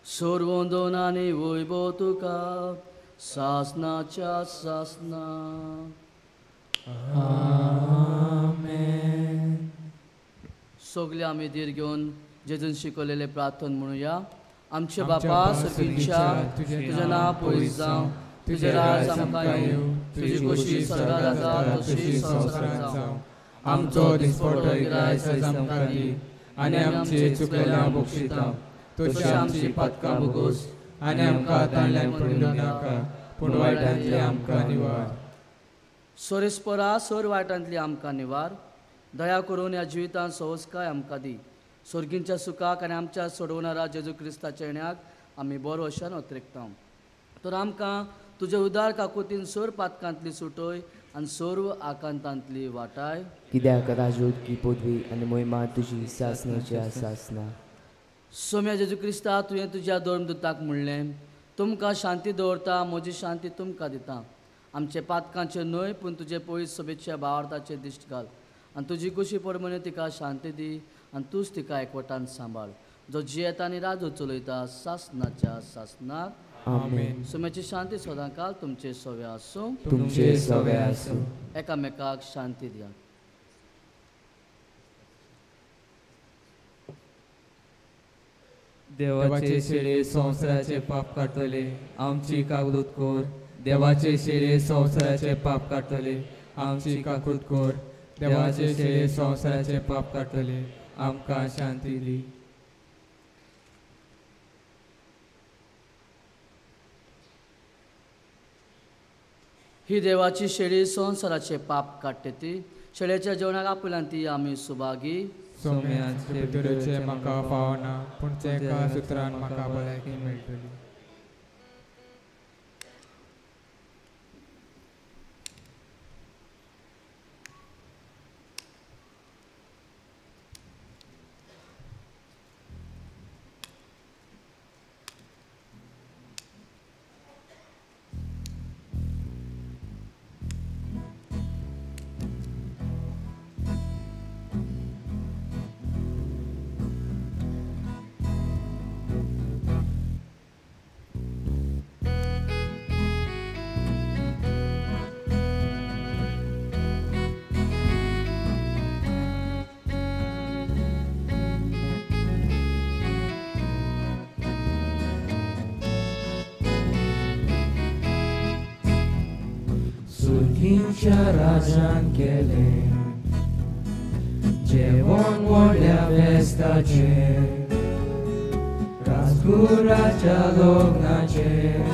E: सोरवंदन आनी वैभव तुका सासनाच्या सासना.
F: आमेन.
E: सगळे आमी धीर घेवन जेजून शिकवलेले प्रार्थन म्हणुया. आमचे बापा सर्गीच्या, तुजें नांव पयस जावं, तुजें राज आमकां येवं, तुजी खोशी स्वर्गांत जाता तशी संवसारांत जावं.
F: आमचो दिसपडो गिरायस आयज आमकां दी आनी आमचे चुकलेल्या बक्षिता तशी आमची पातकां भोगोस आनी आमकां ताणल्यान पडूं नाका पूण वायटांतली आमकां निवार.
E: सोरेस्परा सोर वायटांतली आमकां निवार. दया करून ह्या जिवितांत सवस्काय आमकां दी. सोर्गींच्या सुखाक आनी आमच्या सोडवणारा जेजू क्रिस्ताच्या येण्याक आमी बरो अशान अत्रेकता. तर आमकां तुजे उदार काकुतीन सोर पातकांतली सुटय आनी सर्व आकांतांतली वाटाय.
K: कित्याक राजूत की पदवी आनी महिमा तुजी सासनाच्या सासना.
E: सोम्या जेजू क्रिस्ता, तुवें तुज्या धर्मदुताक म्हणलें, तुमकां शांती दवरता, म्हजी शांती तुमकां दिता. आमचे पातकांचे न्हय पूण तुजे पयस सभेच्या भावार्थाचे दिश्ट घाल आनी तुजी कुशी प्रमाणे तिका शांती दी आनी तूंच तिका एकवटान सांबाळ, जो जियेता आनी राजू चलयता सासनाच्या सासनाक.
K: आमेन.
E: सोम्याची शांती सदांकाल तुमचे सवे आसूं.
K: तुमचे सवे आसूं.
E: एकामेकाक शांती दिया.
F: देवाचे शेळे संवसाराचे पाप काडटले आमची काकूत कर. देवाचे शेळे संवसाराचे पाप काडटले आमची काकूत कर. देवाचे शेळे संवसाराचे पाप काडटले आमकां शांती दी.
E: ही देवाची शेळी संवसाराचे पाप काडटे ती शेळ्याच्या जेवणाक आपल्यान ती आमी सुभागी.
D: सोम्याचे भितरचे म्हाका फावना पूण एका सुत्रान म्हाका भलायकी मेळटली.
F: राजान केलें जेवण व्हडल्या फेस्ताचें, राजकुराच्या लग्नाचें,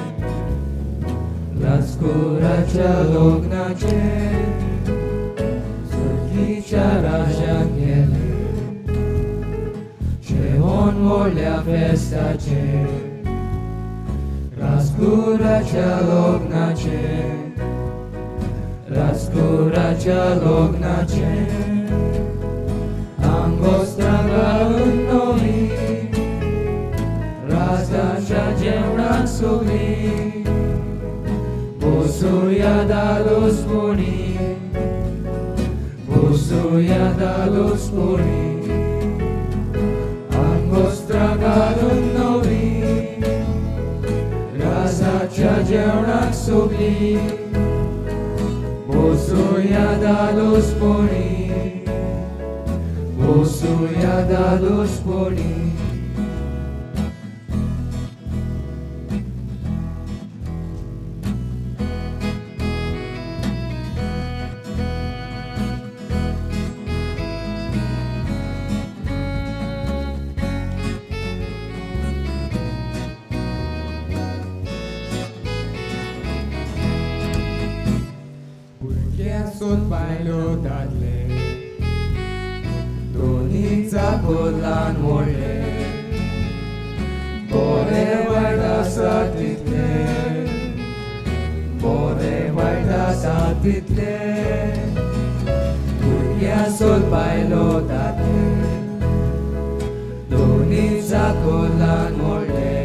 F: राजकुराच्या लग्नाचें, सुखीच्या राजान केलें जेवण व्हडल्या फेस्ताचें, राजकुराच्या लग्नाचें, राजकुराच्या लग्नाचें. आंगोस्त्रां घालून नवी, राजाच्या जेवणाक सगळीं, बसुया धादोसपणी, बसुया धादोसपणी. आंगोस्त्रां घालून नवी, राजाच्या जेवणाक सगळीं, बसुया धादोसपणी, बसुया धादोसपणी. बायलो दादले दोनी चाकोलान मोडले, बरें वायट आसा तितलें, बरें वायट आसा तितलें. भुरग्यां सोद बायलो दादले दोनी चाकोलान मोडले,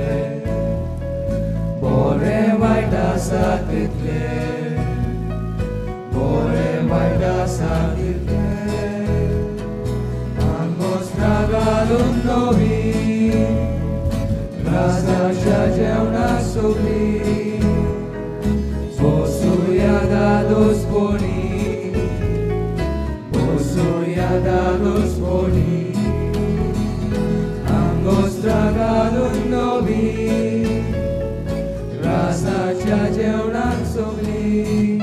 F: बरें वायट आसा तितलें, बरें वायट आसा तितलें. आंगोस्त्रां घालून नवी, राजाच्या जेवणाक सगळीं, बसुया धादोसपणी, बसुया धादोसपणी. आंगोस्त्रां घालून नवी, राजाच्या जेवणाक सगळीं,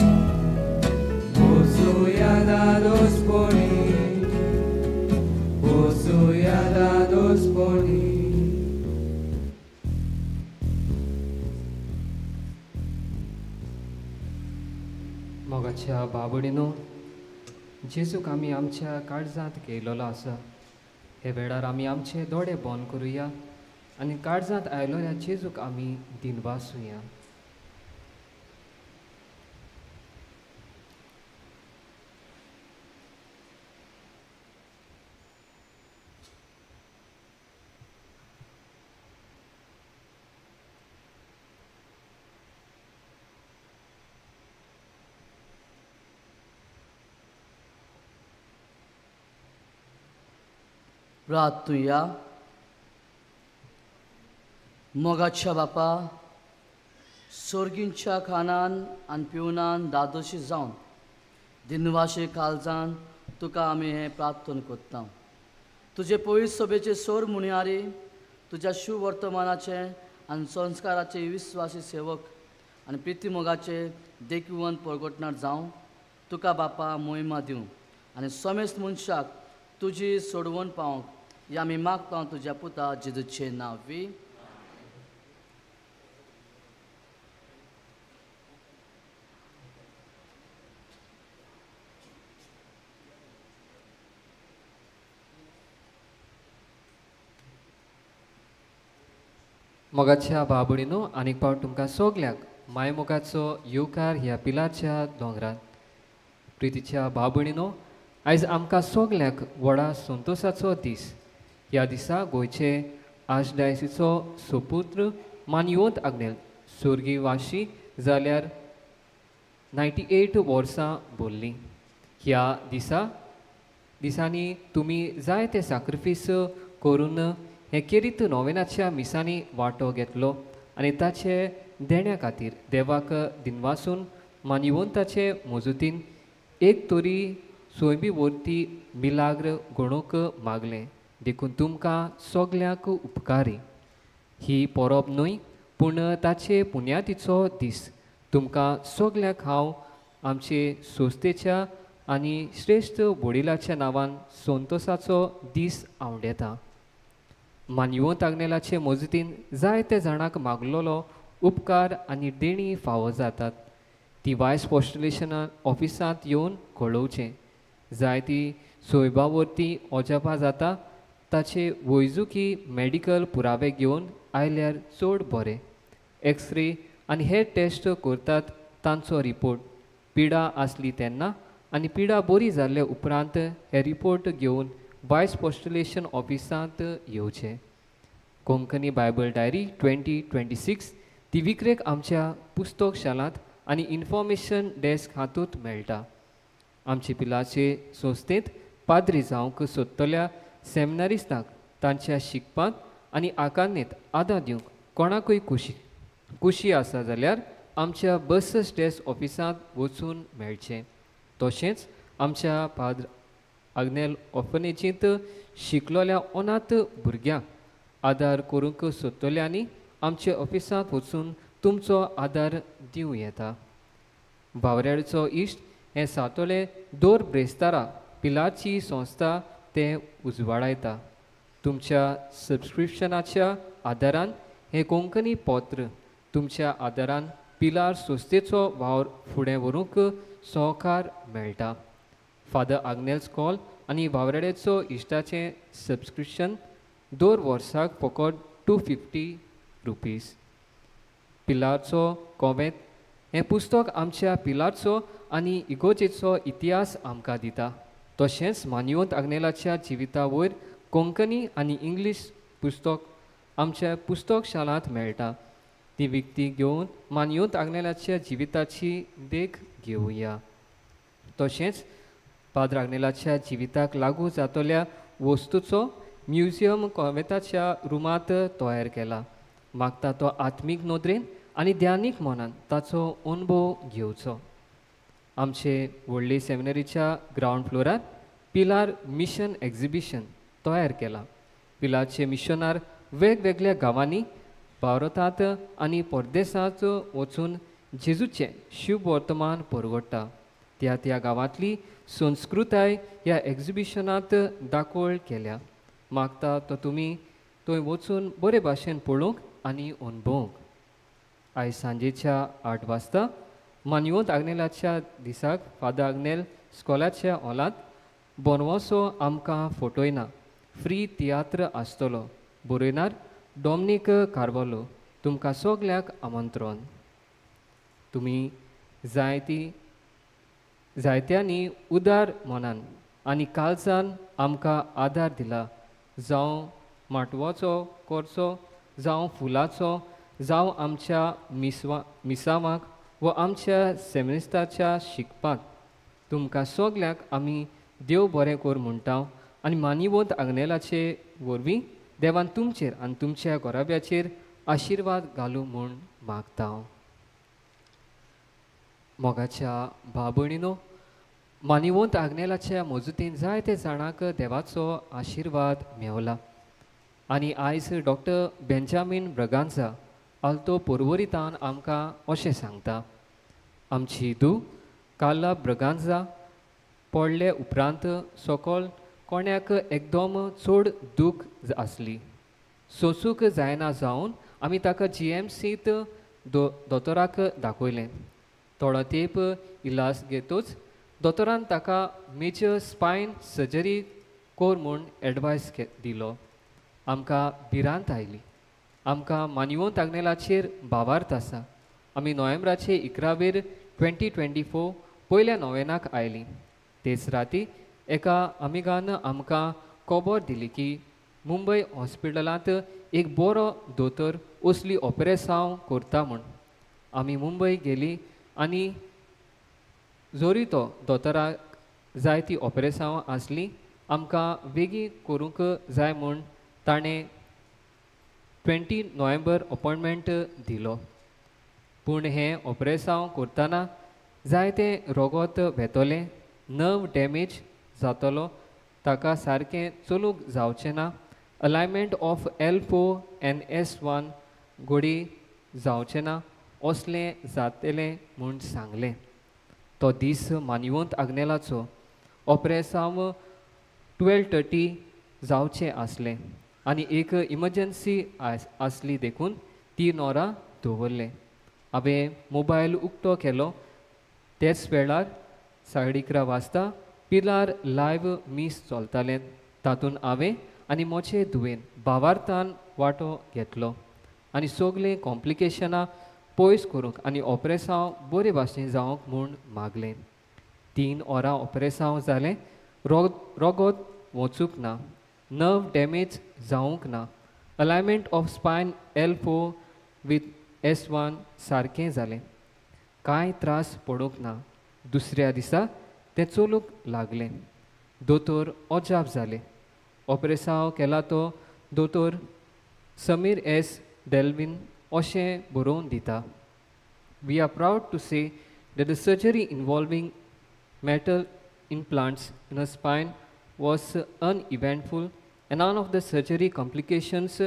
F: बसुया धादोसपणी, बसुया धादोसपणी.
M: मोगाच्या बाबडीनो, जेजूक आमी आमच्या काळजांत घेयलेलो आसा. हे वेळार आमी आमचे दोळे बंद करुया आनी काळजांत आयलोल्या जेजूक आमी दिनवासुया.
E: प्रार्थुया. मोगाच्या बापा, सोर्गींच्या खाणान आनी पिवनान दादोशी जावन दिनवाशी काळजान तुका आमी हें प्रार्थना करता. तुजे पवित्र सभेचे सोर मुणयारी, तुज्या शुवर्तमानाचे आनी संस्काराचे विस्वासी सेवक आनी प्रिती मोगाचे देखवंत परगटणार जावं तुका बापा मोहिमा दिवं आनी समेस्त मनशाक तुजी सोडवण पावंक या आमी मागता तुज्या पुता जेजूचें नांव.
M: मोगाच्या बाबडीनो, आनीक पावट तुमकां सगल्यांक मायमोगाचो येवकार ह्या पिलाच्या दोंगरान. प्रितीच्या बाबडीनो, आयज आमकां सगल्यांक व्हडा संतोशाचो दीस. ह्या दिसा गोंयचे आर्चडायसीचो सुपुत्र मानयोत आग्नेल सुर्गी वाशी जाल्यार 98 वर्सां भरलीं. ह्या दिसांनी तुमी जायते साक्रिफीस करून हे केरीत नोवेनाच्या मिसांनी वांटो घेतलो आनी ताचे देण्या खातीर देवाक दिनवासून मानवंताचे मजुतीन एक तरी सोयबी वरती मिलाग्र गणूंक मागलें. देखून तुमकां सगल्यांक उपकारी. ही परब न्हय पूण ताचे पुण्यातीचो दीस. तुमकां सगल्यांक हांव आमचे संस्थेच्या आनी श्रेश्ठ वडिलाच्या नांवान संतोशाचो दीस आवडेता. मानवंत आग्नेलाचे मजतीन जायते जाणांक मागलेलो उपकार आनी देणी फावो जातात. ती वायस पोस्टलेशना ऑफिसांत येवन कळोवचें. जायती सोयबा वरती अजापां जाता ताचे वैजकी मेडिकल पुरावे घेवन आयल्यार चड बरें. एक्सरे आनी हे टेस्ट करतात तांचो रिपोर्ट पिडा आसली तेन्ना आनी पिडा बरी जाल्ले उपरांत हे रिपोर्ट घेवन वायस पोस्टुलेशन ऑफिसांत येवचें. कोंकणी बायबल डायरी 2026 ती विक्रेक आमच्या पुस्तक शालांत आनी इन्फॉर्मेशन डेस्क हातूंत मेळटा. आमचे पिलाचे संस्थेंत पाद्री जावंक सोदतल्या सेमिनारिस्तांक तांच्या शिकपांत आनी आकारणेंत आदार दिवंक कोणाकूय कुशी आसा जाल्यार आमच्या बसस डेस्क ऑफिसांत वचून मेळचें. तशेंच आमच्या पाद्र आग्नेल ऑर्फनेजींत शिकलोल्या अनाथ भुरग्यांक आदार करूंक सोदतल्यांनी आमच्या ऑफिसांत वचून तुमचो आदार दिवं येता. बावऱ्याचो इश्ट हें सातोले दोर ब्रेस्तारा पिलाची संस्था तें उजवाडायता. तुमच्या सबस्क्रिप्शनाच्या आदारान हें कोंकणी पत्र तुमच्या आदारान पिलार संस्थेचो वावर फुडें व्हरूंक सहकार मेळटा. फादर आग्नेल स्कॉल आनी वावराड्याचो इश्टाचें सबस्क्रिप्शन दर वर्साक फकत 250 रुपीज. पिलारचो कोवेंत हें पुस्तक आमच्या पिलारचो आनी इगोजेचो इतिहास आमकां दिता. तशेंच मानयोंत आग्नेलाच्या जिविता वयर कोंकणी आनी इंग्लीश पुस्तक आमच्या पुस्तक शालांत मेळटा. ती विकती घेवन मानयोंत आग्नेलाच्या जिविताची देख घेवया. तशेंच पाद्र आग्नेलाच्या जिविताक लागू जातल्या वस्तूचो म्युझियम कोवेंताच्या रुमांत तयार केला. मागता तो आत्मीक नदरेन आनी ध्यानीक मनान ताचो अणभव घेवचो. आमचे व्हडले सेमिनरीच्या ग्रावंड फ्लोरार पिलार मिशन एक्झिबिशन तयार केला. पिलारचे मिशनार वेगवेगळ्या गांवांनी भारतांत आनी परदेसांत वचून जेजूचें शुभ वर्तमान परगट्टा. त्या त्या गांवांतली संस्कृताय ह्या एक्झिबिशनांत दाखोवल केल्या. मागता तो तुमी थंय वचून बरे भाशेन पळोवंक आनी अणभवंक. आयज सांजेच्या 8 वाजता मानयोंत आग्नेलाच्या दिसाक फादर आग्नेल स्कॉलाच्या हॉलांत बोनवसो आमकां फोटोयना फ्री तियात्र आसतलो. बरयनार डॉमनीक कार्वालो. तुमकां सगल्यांक आमंत्रण. तुमी जायत्यांनी उदार मनान आनी कालसान आमकां आदार दिला. जावं माटवाचो करचो, जावं फुलाचो, जावं आमच्या मिसावांक व आमच्या सेमिनिस्ताच्या शिकपाक तुमकां सगल्यांक आमी देव बरें कर म्हणटा आनी मानिवंत आग्नेलाचे वरवीं देवान तुमचेर आनी तुमच्या घराब्याचेर आशिर्वाद घालूं म्हूण मागता. मोगाच्या भाव भयणीनो, मानिवंत आग्नेलाच्या मजुतीन जायते जाणांक देवाचो आशिर्वाद मेवला आनी आयज डॉक्टर बेंजामीन ब्रगांजा आल्तो पोरवरीतान आमकां अशें सांगता. आमची धूव कार्ला ब्रगांजा पडले उपरांत सकल कोण्याक एकदम चड दूख आसली. सोसूंक जायना जावन आमी ताका GMCत दोतोराक दाखयलें. थोडो तेंप इलाज घेतूच दोतोरान ताका मेजर स्पायन सर्जरी कर म्हूण एडवायस दिलो. आमकां भिरांत आयली. आमकां मानयोंत आग्नेलाचेर भावार्थ आसा. आमी नोव्हेंबराचे 11 2024 पयल्या नोवेनाक आयली. तेच राती एका आमिगान आमकां खबर दिली की मुंबय हॉस्पिटलांत एक बरो दोतोर असली ऑपरेसांव करता म्हूण. आमी मुंबय गेली आनी जरी तो दोतोराक जाय ती ऑपरेसांव आसली आमकां बेगीन करूंक जाय म्हूण ताणें 20 नोव्हेंबर अपॉयंटमेंट दिलो. पूण हें ऑपरेसांव करतना जायतें रोगोत वेतलें, नर्व डॅमेज जातलो, ताका सारकें चलूंक जावचें ना, alignment of L4 and S1 गोडी जावचें ना असलें जातलें म्हूण सांगलें. तो दीस मानयोंत आग्नेलाचो ऑपरेसांव 12:30 जावचें आसलें आनी एक इमर्जन्सी आसली देखून 3 वरां दवरलें. हांवें मोबायल उक्तो केलो. तेच वेळार 11:30 वाजता पिलार लायव्ह मीस चलतालें. तातूंत हांवें आनी म्हजे धुवेन भावार्थान वांटो घेतलो आनी सगळीं कॉम्प्लिकेशनां पयस करूंक आनी ऑपरेसांव बरे भाशेन जावंक म्हूण मागलें. 3 वरां ऑपरेसांव जालें, रोगोत वचूंक ना, नर्व डॅमेज जावंक ना, alignment of spine L4 with S1 सारकें जालें, कांय त्रास पडूंक ना. दुसऱ्या दिसा तें चलूंक लागलें. दोतोर अजाप जाले. ऑपरेसांव केला तो दोतोर समीर एस डेल्विन अशें बरोवन दिता. We are proud to say that the surgery involving metal implants in a spine was uneventful and none of the surgery complications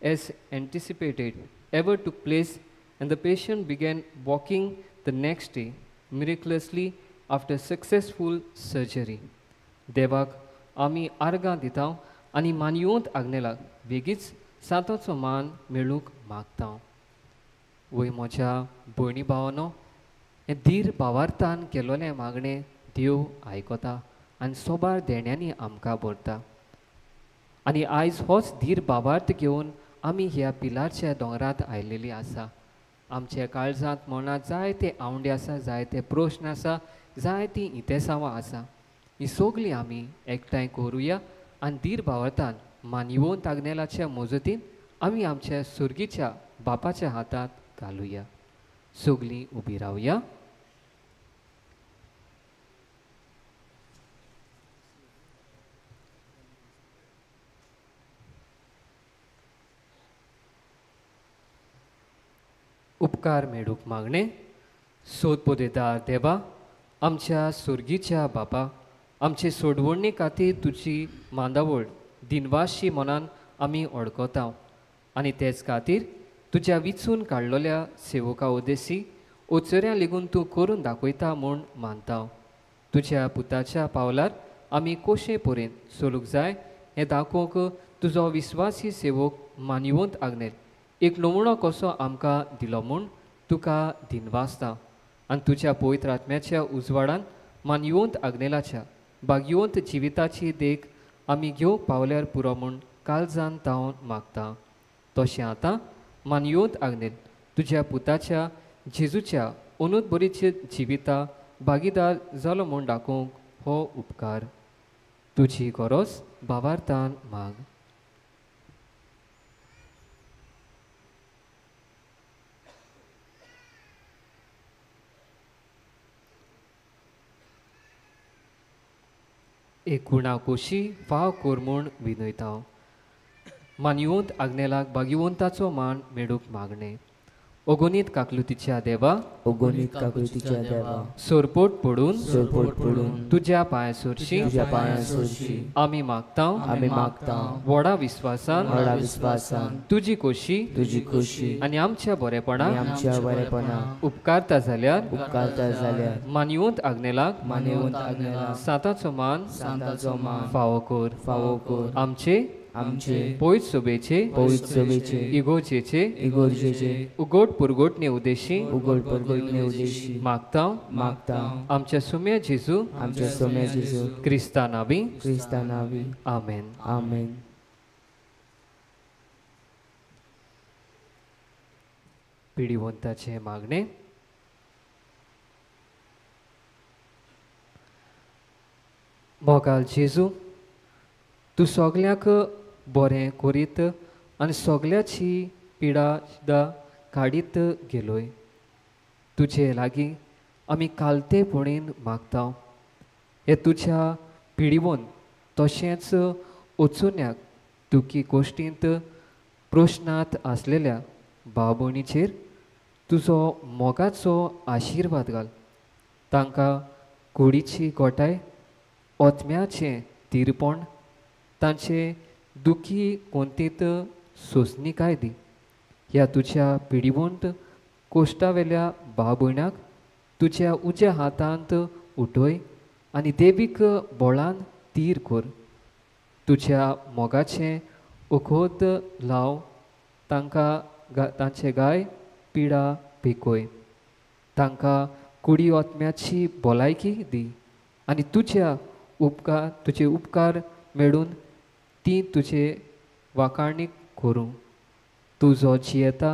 M: as anticipated ever took place, and the patient began walking the next day miraculously after successful surgery. देवाक आमी आर्गां दिता आनी मानयोंत आग्नेलाक बेगीच सांताचो मान मेळूंक मागता. वय म्हज्या भयणी भावानो, हें धीर भावार्थान केलोलें मागणें देव आयकता आनी सोबार देण्यांनी आमकां भरता. आनी आयज होच धीर भावार्थ घेवन आमी ह्या पिलारच्या दोंगरांत आयलेली आसा. आमच्या काळजांत मनांत जायते आवंडे आसा, जायते प्रश्न आसा, जायतीं इतेसांवां आसा. ही सगळीं आमी एकठांय करुया आनी धीर भावार्थान मानयोन आग्नेलाच्या मजतीन आमी आमच्या सुर्गीच्या बापाच्या हातांत घालुया. सगळीं उबी रावया. उपकार मेळूंक मागणें. सोदपोदेदार देवा, आमच्या सुर्गीच्या बापा, आमचे सोडवणे खातीर तुजी मांदावळ दिनवाशी मनान आमी ओळखता आनी तेच खातीर तुज्या विचून काडलेल्या सेवका उद्देशी ओचऱ्यां लेगून तूं करून दाखयता म्हूण मानता. तुज्या पुताच्या पावलार आमी कोशे पर्यंत चलूंक जाय हें दाखोवंक तुजो विस्वासी सेवक मानवंत आग्नेल एक नमुनो कसो आमकां दिलो म्हूण तुका दिनवासता आनी तुज्या पवित्र आत्म्याच्या उजवाडान मानवंत आग्नेलाच्या भाग्यवंत जिविताची देख आमी घेवंक पावल्यार पुरो म्हूण काळजान तावन मागता. तशें आतां मानवंत आग्नेल तुज्या पुताच्या जेजूच्या अनुदबरीचे जिविता भागीदार जालो म्हूण दाखोवंक हो उपकार तुजी गरज भावार्थान माग. एक गुणा कोशी फाव कोर म्हूण विनयता. मानवंत आग्नेलाक भाग्यवंताचो मान मेळूंक मागणें. अगणीत काकलुतीच्या देवा,
K: अगणीत काकलुतीच्या देवा,
M: सोरपोट पडून,
K: सोरपोट पडून
M: तुज्या पांया सोरशी,
K: तुज्या पांया सोरशी
M: आमी मागता,
K: आमी मागता
M: व्हडा विस्वासान,
K: व्हडा विस्वासान
M: तुजी कोशी,
K: तुजी कोशी
M: आनी आमच्या बरेपणा,
K: आमच्या बरेपणा
M: उपकारता जाल्यार,
K: उपकारता जाल्यार
M: मानवंत आग्नेलाक,
K: मानवंत आग्नेलाक
M: सांताचो मान,
K: सांताचो मान
M: फावो कर,
K: फावो कर.
M: आमचे,
K: आमचे
M: पवित्र सभेचे,
K: पवित्र सभेचे,
M: इगोर्जेचे,
K: इगोर्जेचे
M: उगोट पुरगोटणे उद्देशी,
K: उगोट पुरगोटणे उद्देशी
M: मागता,
K: मागता
M: आमच्या सुम्या जेजू,
K: आमच्या सुम्या जेजू
M: क्रिस्ता नावी,
K: क्रिस्ता नावी.
M: आमेन.
K: आमेन.
M: पिढीवंताचे मागणे. मोगाल जेजू, तूं सगल्यांक बरें करीत आनी सगल्याची पिडा सुद्दां काडीत गेलोय. तुजे लागीं आमी कालतेपणीन मागता हे तुज्या पिडिवन तशेंच वचुन्याक दुखी गोश्टींत प्रश्नांत आसलेल्या भाव भयणीचेर तुजो मोगाचो आशिर्वाद घाल. तांकां कुडीची गोठाय, आत्म्याचें धीरपण, तांचे दुखी कोंतींत सोंसणीकाय दी. ह्या तुज्या पिडिवंत कोश्टावेल्या भाव भयणाक तुज्या उज्या हातांत उठय आनी देवीक बोळान तीर कर. तुज्या मोगाचें ओखद लाव, तांकां तांचे गाय पिडा पिकय, तांकां कुडी आत्म्याची भलायकी दी आनी तुज्या उपकार तुजे उपकार मेळून ती ती तुजे वाखाणीक करूं. तुजो जियेता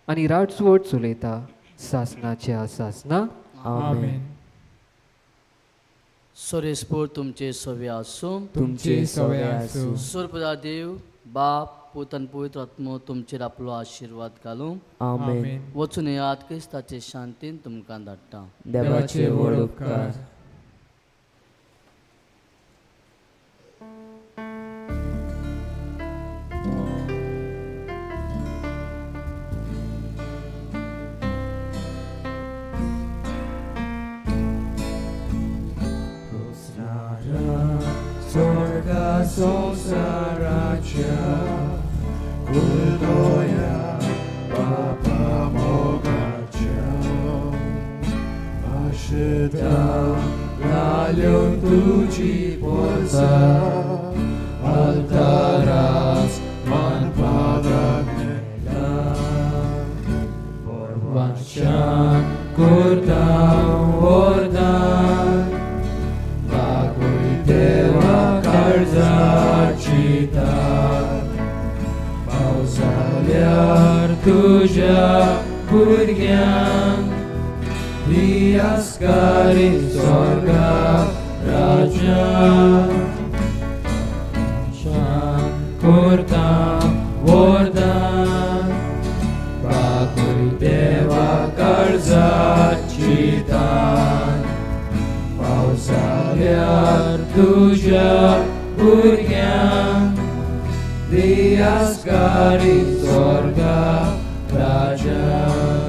M: आनी राजवट चलयता सासनाच्या सासना.
D: आमेन.
E: सोरेस्पोर तुमचे सवे आसूं.
D: तुमचे सवे आसूं.
E: सोरपदा देव बाप पूत आनी पवित्र आत्मो तुमचेर आपलो आशिर्वाद घालूं.
K: आमेन.
E: वचून येयात, क्रिस्ताचे शांतीन तुमकां धाडटा.
K: देवाचे व्हड उपकार.
G: Sorga संसाराच्या कुलदोया बापा मोगाच्या आशेता लाल्यो तुजी पोरसा altaras मानपादाक मेला परवाशान करता वरदान बागुय देवा काळजाची तान पावसाल्यार तुज्या भुरग्यांक दियास्कारी स्वर्गा राजा शान करता वरदान बागुय देवा काळजाची तान पावसाल्यार तुज्या भुरग्यांक दियास्कारी स्वर्गा राजा.